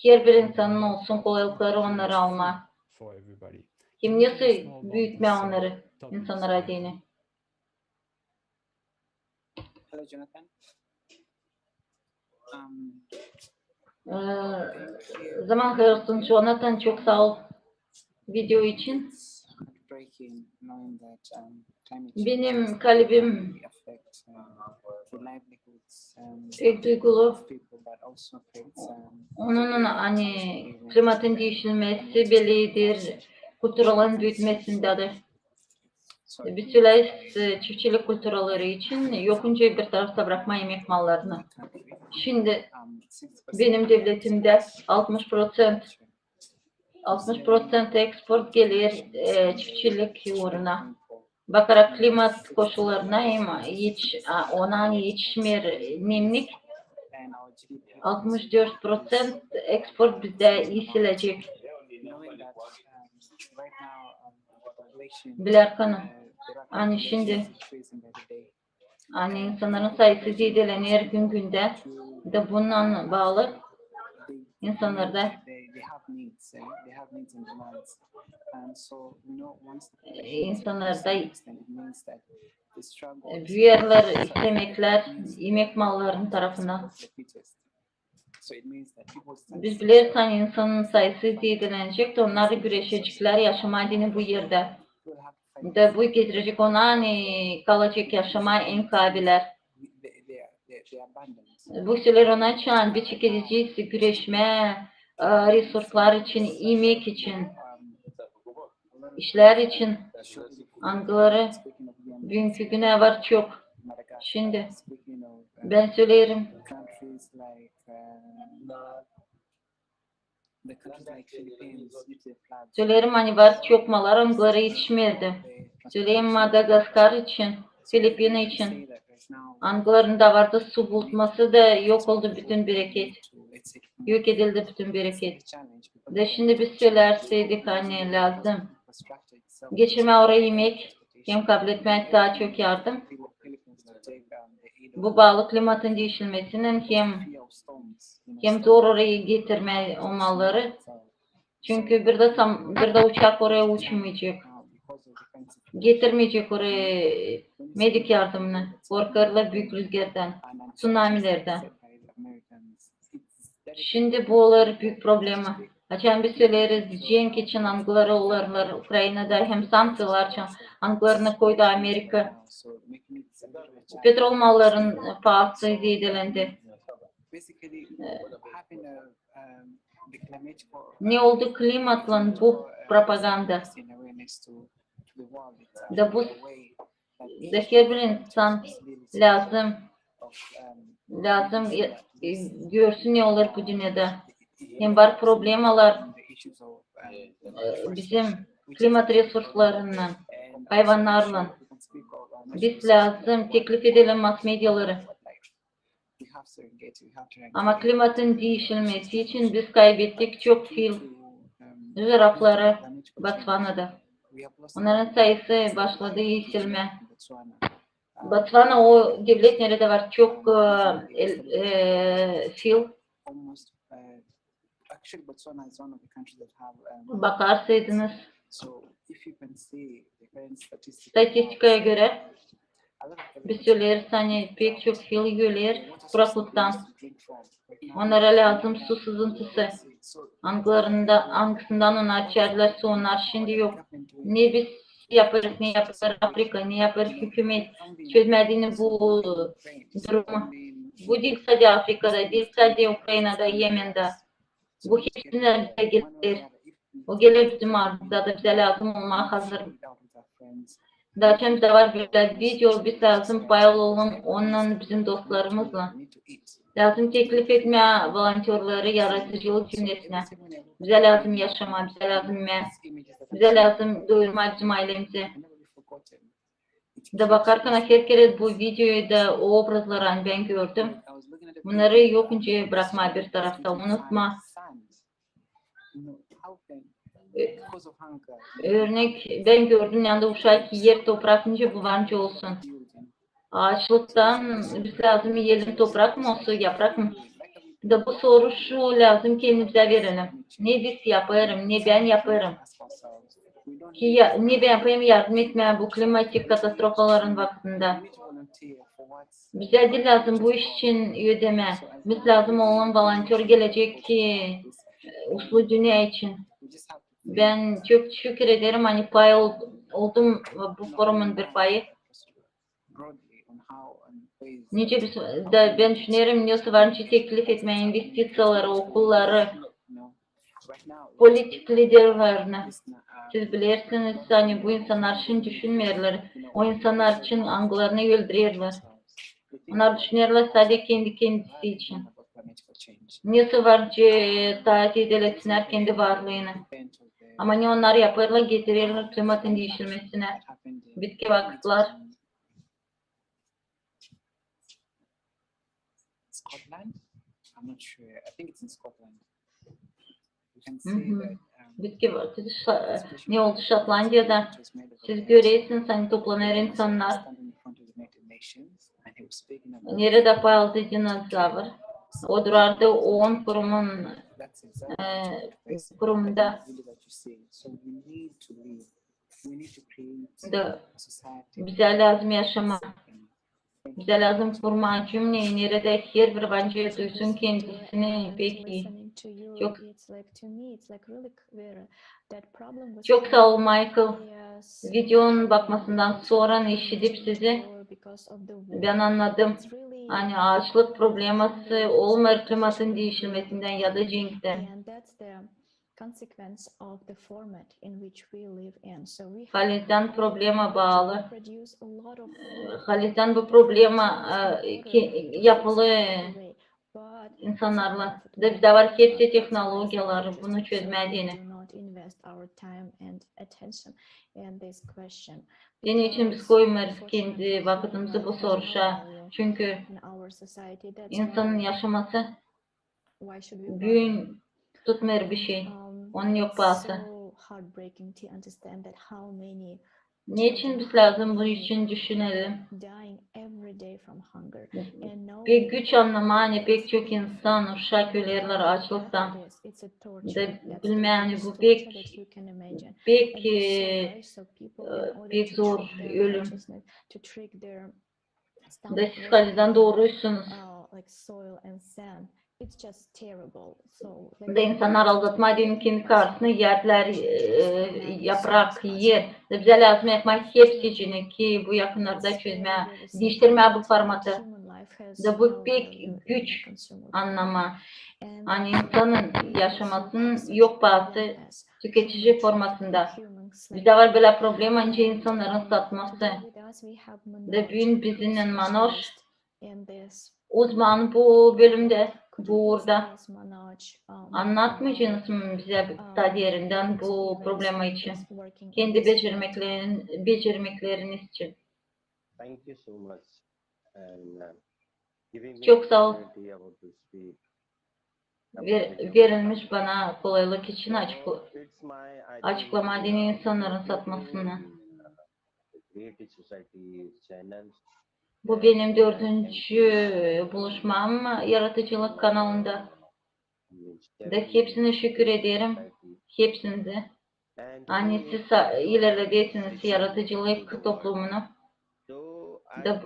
herbir insanın olsun kolaylıkları onnarı almaa. Hem nasıl büütmää onnarı insannara deyni. Hello, Jonathan. Um, Ee, zaman hayır olsun, Jonathan, çok saa ol video için. Benim kalbim pek duygulu. Onunnan, ani klimatın diişilmesi belidir kulturaların büütmesindä dä. Biz söleriz, e, çiftçilik kulturaları için yok nicä bir tarafta brakmaa imek mallarını. Şindi benim devletimdä altmış proţent, altmış proţent eksport geler, e, çiftçilik uuruna. Bakarak klimat koşullarına hem yetiş-, a, ona etişmeer nemlik, altmış dört proţent eksport bizdä esilecek. Bilärkän, ani şindi, ani insannarın sayısı zeedelener gün-gündän, da bununnan baalı insannarda, e, insannarda, e, büüyerlär istemeklär imek mallarının tarafından. Biz bileriz, ani insanın sayısı zeedelenecek, da onnar güreşeceklär yaşamaa deyni bu erdä. Da bu getirecek ona, ani kalacek yaşamaa en kaabilär. Bu söleer ona, çan biz çekecez güreşmää, e, resurslar için, imek için, işlär için, angıları büünkü günä var çok. Şindi bän söleerim, söleerim, ani var çok mallar, angıları etişmeerdi. Söleerim Madagaskar için, Filipina için. Angılarında vardı su bulutması da yok oldu bütün bereket. Yok edildi bütün bereket. Da şindi biz sölärseydik, ani lääzım geçirmää orayı imek, hem kabletmää taa çok yardım. Bu baalı klimatın diişilmesininnän hem, hem zor orayı getirmää o malları. Çünkü bir dä sam-, bir dä uçak oraya uçmayacek. Getirmeyecek oraya medik yardımını. Korkarlar büük rüzgardan, tsunamilerdän. Şindi bu olêr büük problema. Açan biz söleriz cenk için, angıları olêrlar Ukrainada, hem sankţiyalar için, angılarını koydu Amerika. Petrol malların paası zeedelendi. Ne oldu klimatlan bu propaganda? Da bu, da herbir insan lääzım, lääzım, e, e, görsün, ne olêr bu dünnedä. Hem var problemalar, e, bizim klimat resurslarınnan, hayvannarlan. Biz lääzım teklif edelim mass-mediaları. Ama klimatın diişilmesi için biz kaybettik çok fil, zürafları Botswanada. Onnarın sayısı başladı esilmää. Botswana o devlet, neredä var çok, e, el-, e, fil. Bakarsaydınız, statistikaya görä, biz söleriz, ani pek çok fil öler kuraklıktan. Onnara lääzım su sızıntısı. Angılarında, angısından onnar içärlär su, onnar şindi yok. Ne biz yapêrız, ne yapêr Afrika, ne yapêr hükümet, çözmää deyni bu durumu. Bu diil sade Afrikada, diil sade Ukrainada, Yemendä. Bu hepsini bizä geler. O geler bizim ardımıza da, bizä lääzım olmaa hazır. Da açan bizdä var bölä video, biz lääzım paylaşalım onunnan, bizim dostlarımızlan. Lääzım teklif etmää volontörları yaradıcılık cümlesinä. Bizä lääzım yaşamaa, bizä lääzım mää, bizä lääzım doyurmaa bizim aylemizi. Da bakarkan, herkerä bu videoyu da o obrazları, ani bän gördüm, bunnarı yok nicä brakmaa bir tarafta, unutmaa. Ö-, örnek, bän gördüm, neredä uşak iyer toprak, nicä bu var nicä olsun. Aaçlıktan biz lääzım iyelim toprak mı olsun, yaprak mı? Da bu soruşu lääzım kendimizä verelim. Ne biz yapêrız, ne bän yapêrım? ki ya, ne bän yapayım yardım etmää bu klimatik katastrofaların vakıdında. Bizä diil lääzım bu iş için ödemää. Biz lääzım olalım volontör gelecek ki, e, uslu dünnä için. Bän çok teşekkür ederim, ani pay ol-, oldum bu forumun bir payı. Nicä biz, da bän düşünerim, ne var nicä teklif etmää investiţiyaları, okulları, politik liderlerni. Siz bilersiniz, ani bu insannar için düşünmeerlär. O insannar için, angılarını öldürerlär. Onnar düşünerlär sade kendi kendisi için. Ne var nicä taa zeedelesinnär kendi varlıını. Ama ne onnar yapêrlar, getirerlär klimatın diişilmesinä. Bitki vakıtlar. Scotland? I'm not sure. I think it's in Scotland. You can see that, um, Bitki vakıtı, ne oldu Şotlandiyada? Siz görersiniz, ani toplanêr insannar. Neredä pay aldı dinozavr. O durardı OON kurumun, e, kurumunda. Da bizä lääzım yaşamaa. Bizä lääzım kurmaa cümneyi, neredä herbir var nicä duysun kendisini pek ii. Çok, çok saa ol, Michael. Videonun bakmasından sora işidip sizi, bän annadım, ani aaçlık probleması olmêêr klimatın diişilmesindän ya da cenkdän. Halizdän problema baalı. Halizdän bu problema, e, ki, yapılı insannarlan. Da bizdä var hepsi tehnologiyaları bunu çözmää deyni. Deyni için biz koymêêrız kendi vakıdımızı bu soruşa. Çünkü insanın yaşaması büün tutmêêr bişey. Onun yok paası. Neçin biz lääzım bu için düşünelim? Pek güç annamaa, ani pek çok insan, uşak ölerlär aaçlıktan. Da bilmää, ani bu pek, pek, e, pek zor ölüm. Da siz halizdän dooruysunuz. Da insannar aldatmaa deyni kendi karısını, erlär, e, yaprak, er. Da bizä lääzım yapmaa hepsicini ki bu yakınnarda çözmää, diiştirmää bu formatı. Da bu pek güç annamaa. Ani insanın yaşamasının yok paası tüketici formasında. Bizdä var bölä problema, nicä insannarın satması. Da büün bizimnän Manoş uzman bu bölümdä, bu uurda. Annatmayacanız mı bizä taa derindän bu problema için? Kendi becermeklerin-, becermekleriniz için. Çok saa ol. Ver-, verilmiş bana kolaylık için açıkla-, açıklamaa deyni insannarın satmasını. Bu benim dördüncü buluşmam Yaratıcılık kanalında. Da hepsinä şükür ederim, hepsinizi. Ani siz sa-, ilerledesiniz yaratıcılık toplumunu. Da,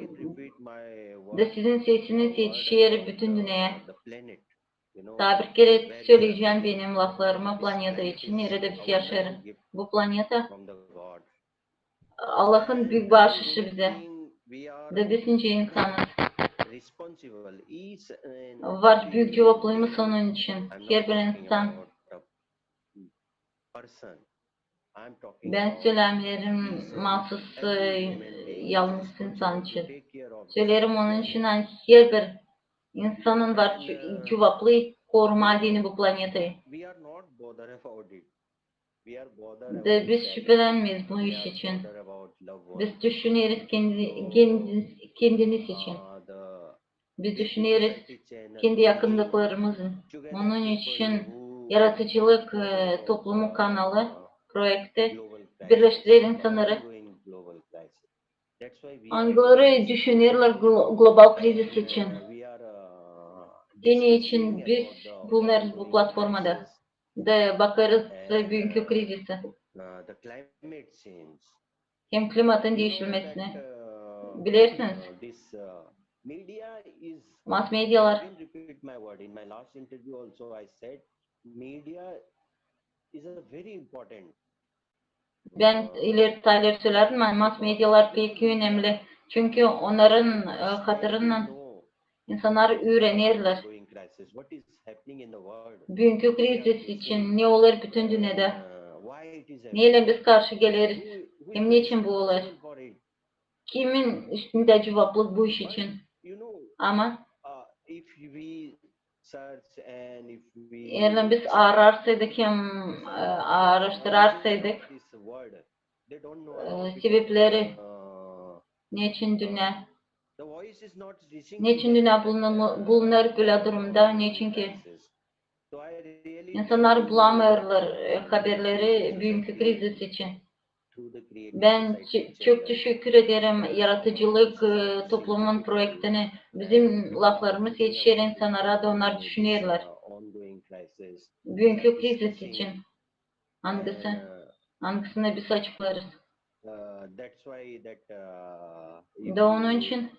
da sizin sesiniz etişer bütün dünneyä. Taa bir kerä söleyecäm benim laflarımı planeta için, neredä biz yaşêêrız. Bu planeta Allahın büük baaşışı bizä. Da biz nicä insanız. Var büük cuvaplılığımız onun için. Herbir insan. Bän sölämeerim maasız, e, yalnız insan için. Söleerim onun için, ani herbir insanın var cu-, cuvaplı korumaa deyni bu planetayı. Da biz şüphelenmeeriz bu iş için. Biz düşüneriz kendi, kendi, kendimiz için. Biz düşüneriz kendi yakındıklarımızın. Onun için yaratıcılık, e, toplumu kanalı, proekti birleştirer insannarı. Angıları düşünerlär glo-, global krizis için. Deyni için biz bulunêrız bu platformada da bakêrız büünkü krizisi. Hem klimatın diişilmesini bilersiniz. Mas-medialar. Bän ileri, taa ileri sölärdim, ani mas-medialar pek önemli. Çünkü onnarın hatırından insannar üürenerlär büünkü krizis için, ne olêr bütün dünnedä, neylän biz karşı geleriz, hem neçin bu olêr. Kimin üstündä cuvaplık bu iş için? Ama eer biz ararsaydık hem aaraştırarsaydık sebepleri, neçin dünnä, neçin dünnä bulunêr bölä durumda, neçinki insannar bulamêêrlar haberleri büünkü krizis için. Bän çok teşekkür ederim yaradıcılık toplumun proektini. Bizim laflarımız etişer insannara da, onnar düşünerlär büünkü krizis için, angısı, angısını biz açıklarız. Da onun için,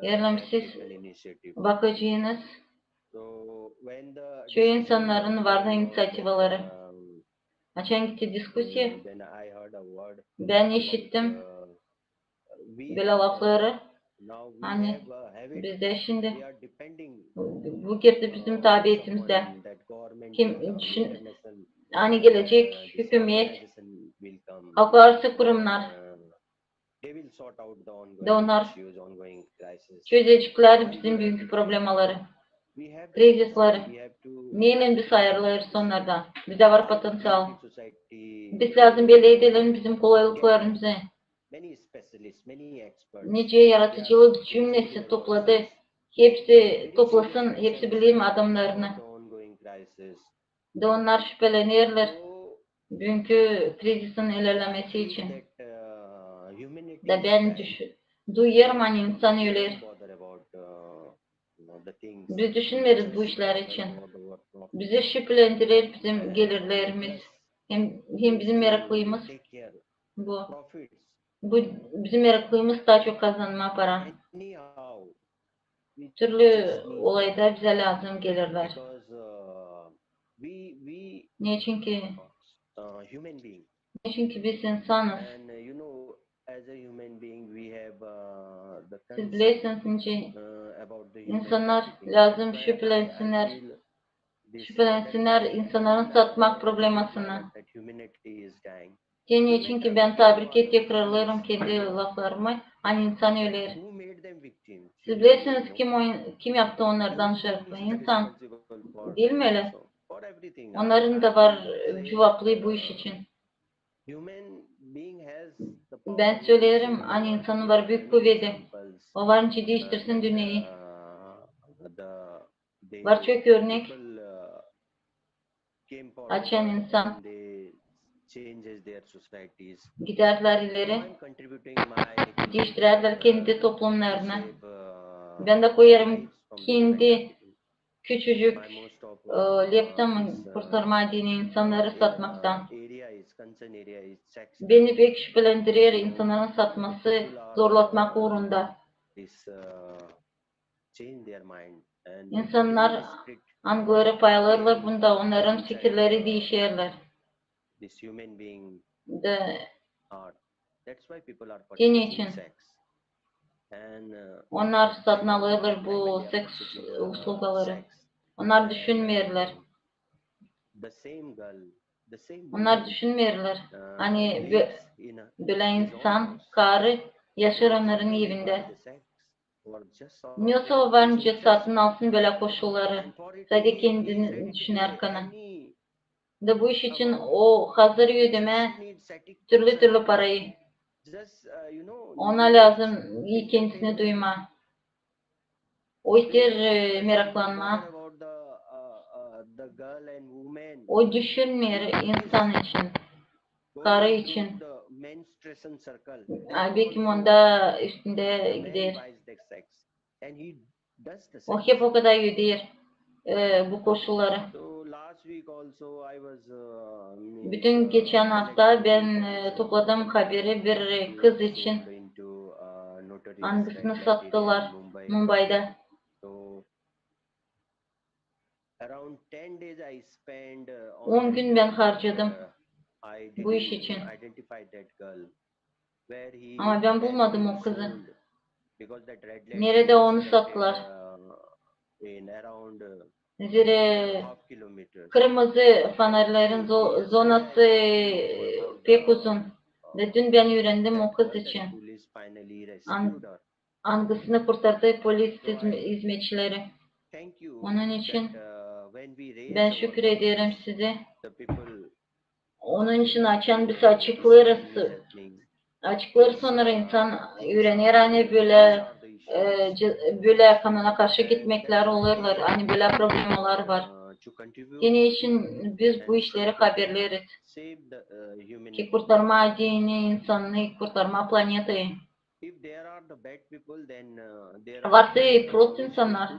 eer siz bakacınız, çoyu insannarın var da iniţiativaları. Açan gitti diskusiya, bän işittim bölä lafları, ani bizdä şindi bu girdi bizim tabiatımızda. Kim düşün, ani gelecek hükümet, halklararası kurumnar, da onnar çözeceklär bizim büünkü problemaları, krizisleri. Neylän biz ayırılêrız onnardan? Bizdä var potenţial. Biz lääzım belli edelim bizim kolaylıklarımızı. Nicä yaradıcılık cümlesi topladı, hepsi toplasın, hepsi bilim adamnarını. Da onnar şüpelenirlär büünkü krizisin ilerlemesi için. Da bän düş-, duyêrım, ani insan öler. Biz düşünmeeriz bu işlär için. Bizi şüpelendirer bizim gelirlerimiz. Hem, hem bizim meraklımız bu. Bu bizim meraklımız taa çok kazanmaa para. Türlü olayda bizä lääzım gelirlär. Neçinki, neçinki biz insanız. Siz bilersiniz, nicä insannar lääzım şüpelensinnär, şüpelensinnär insannarın satmak problemasını. Te neçinki bän taa bir kerä tekrarlêêrım kendi laflarımı, ani insan öler. Siz bilersiniz, kim o, kim yaptı onnardan jertva? İnsan. Diil mi ölä? Onnarın da var cuvaplıı bu iş için. Bän söleerim, ani insanın var büük kuveti. O var nicä diiştirsin dünneyi. Var çok örnek, açan insan gidärlär ileri, diiştirärlär kendi toplumnarını. Bän dä koyêrım kendi küçücük, e, leptamı kurtarmaa deyni insannarı satmaktan. Beni pek şüpelendirer insannarın satması, zorlatmak uurunda. İnsannar, angıları paylaşêrlar bunda, onnarın fikirleri diişerlär. Da te neçin onnar satın alêrlar bu seks uslugaları? Onnar düşünmeerlär. Onnar düşünmeerlär, ani bö-, bölä insan, karı, yaşêêr onnarın evindä. Ne o var nicä satın alsın bölä koşulları, sade kendini düşünärkän. Da bu iş için o hazır ödemää türlü-türlü parayı. Ona lääzım ii kendisini duymaa. O isteer, e, meraklanmaa. O düşünmeer insan için, karı için. A, belki onda üstündä gider. O hep o kadar ödeer, e, bu koşulları. Bütün geçän afta bän topladım haberi bir kız için, angısını sattılar Mumbayda. On gün bän harcadım bu iş için. Ama bän bulmadım o kızı. Neredä onu sattılar? Zerä kırmızı fanarların zo- zonası pek uzun. Da dün bän üürendim o kız için. An- angısını kurtardı polis hizm- hizmetçileri. Onun için bän şükür ederim sizä. Onun için açan biz açıklêêrız, açıklêêrız, sora insan üürener, ani bölä, e, ce- bölä kanuna karşı gitmeklär olêrlar, ani bölä problemalar var. Genä için biz bu işleri haberleriz. Ki kurtarmaa deyni insanı, kurtarmaa planetayı. Varsa prost insannar,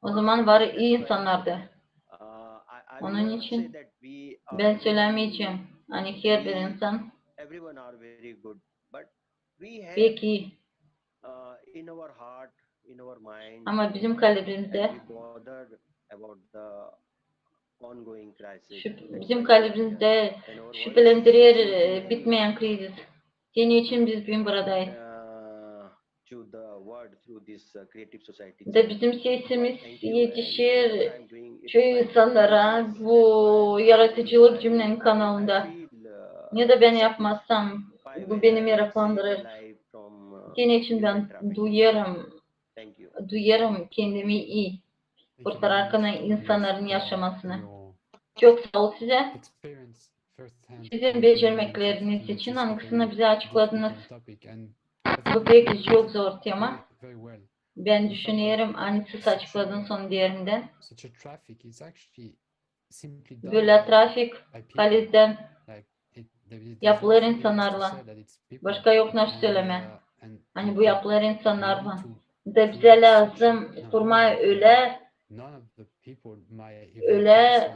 o zaman var ii insannar da. Onun için bän sölämeyecäm, ani herbir insan pek ii. Ama bizim kalbimizdä, şüp- bizim kalbimizdä şüpelendirer, e, bitmeyän krizis. Genä için biz büün buradayız. Da bizim sesimiz etişer çoyu insannara bu yaradıcılık cümnenin kanalında. Ne dä bän yapmasam, bu beni meraklandırêr. Genä için bän duyêrım, duyêrım kendimi ii, kurtararkan insannarın yaşamasını. Çok saa ol sizä sizin becermekleriniz için, angısını bizä açıkladınız. Bu pek çok zor tema. Bän düşünerim, ani siz açıkladınız onu derindän. Bölä trafik halizdän yapılêr insannarlan. Başka yok naşey sölemää. Ani bu yapılêr insannarlan. Da bizä lääzım kurmaa ölä, ölä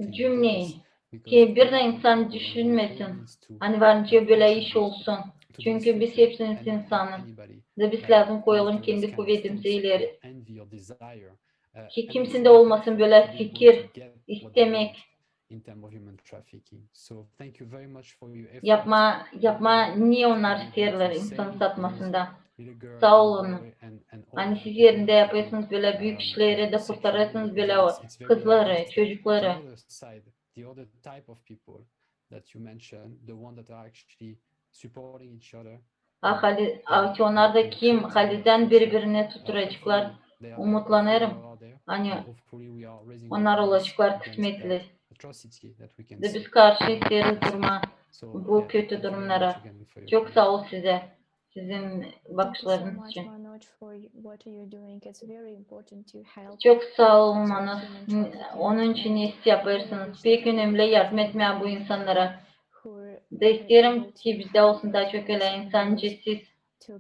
cümneyi, ki bir dä insan düşünmesin, ani var nicä bölä iş olsun. Çünkü biz hepsimiz insanız. Da biz lääzım koyalım kendi kuvedimizi ileri. Ki kimsindä olmasın bölä fikir, istemäk yapmaa, yapmaa, ne onnar isteerlär insan satmasında. Saa olun. Ani siz erindä yapêrsınız bölä büük işleri da kurtarêrsınız bölä o kızları, çocukları. A, hali-, a, ki onnar da kim halizdän biri-birini tutturaceklar. Umutlanêrım, ani onnar olaceklar kısmetli. Da biz karşı isteeriz durmaa bu kötü durumnara. Çok saa ol sizä sizin bakışlarınız için. Çok saa ol, Manoj. Onun için ne siz yapêrsınız. Pek önemli yardım etmää bu insannara. Da isteerim ki bizdä olsun taa çok ölä insan nicä siz,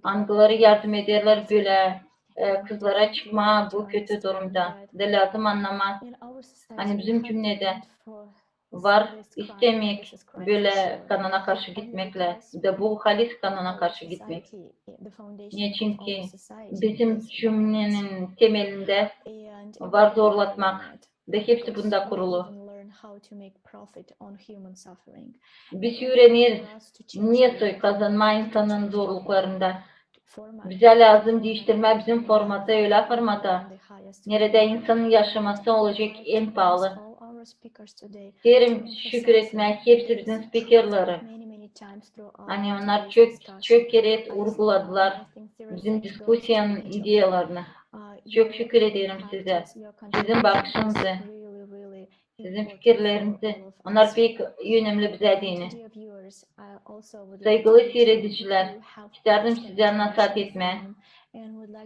angıları yardım ederlär bölä, e, kızlara çıkmaa bu kötü durumdan. Da lääzım annamaa, ani bizim cümnedä var istemäk bölä kanuna karşı gitmeklär. Da bu halis kanuna karşı gitmek. Neçinki bizim cümnenin temelindä var zorlatmak. Da hepsi bunda kurulu. Biz üüreneriz nesoy kazanmaa insanın zorluklarında. Bizä lääzım diiştirmää bizim formata, ölä formata, neredä insanın yaşaması olacek en paalı. İsteerim şükür etmää hepsi bizim spikerleri. Ani onnar çok, çok kerä urguladılar bizim diskusiyanın ideyalarını. Çok şükür ederim sizä, sizin bakışınızı, sizin fikirlerinizi. Onnar pek önemli bizä deyni. Saygılı siiredicilär, istäärdim sizä nasaat etmää.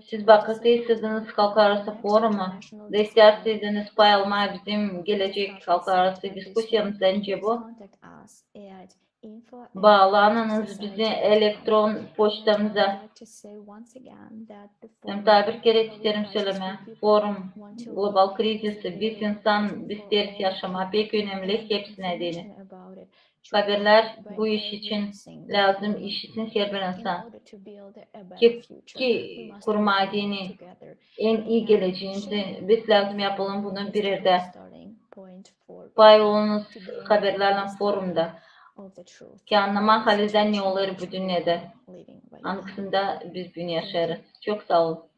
Siz bakıp istäärsiz halklararası forumu, da istäärsiz pay almaa bizim gelecek halklararası diskusiyamızda, nicä bu, Baalanınız bizim elektron poçtamıza. Hem taa bir kerä isteerim sölemää, forum Global krizisi, biz insan, biz isteeriz yaşamaa, pek önemli hepsinä deyni. Haberlär bu iş için lääzım işitsin herbir insan. Ki, ki kurmaa deyni en ii gelecemizi, biz lääzım yapalım bunu bir erdä. Pay olunuz haberlärlän forumda. Ki annamaa halizdän ne olêr bu dünnedä, angısında biz büün yaşêêrız. Çok saa olun.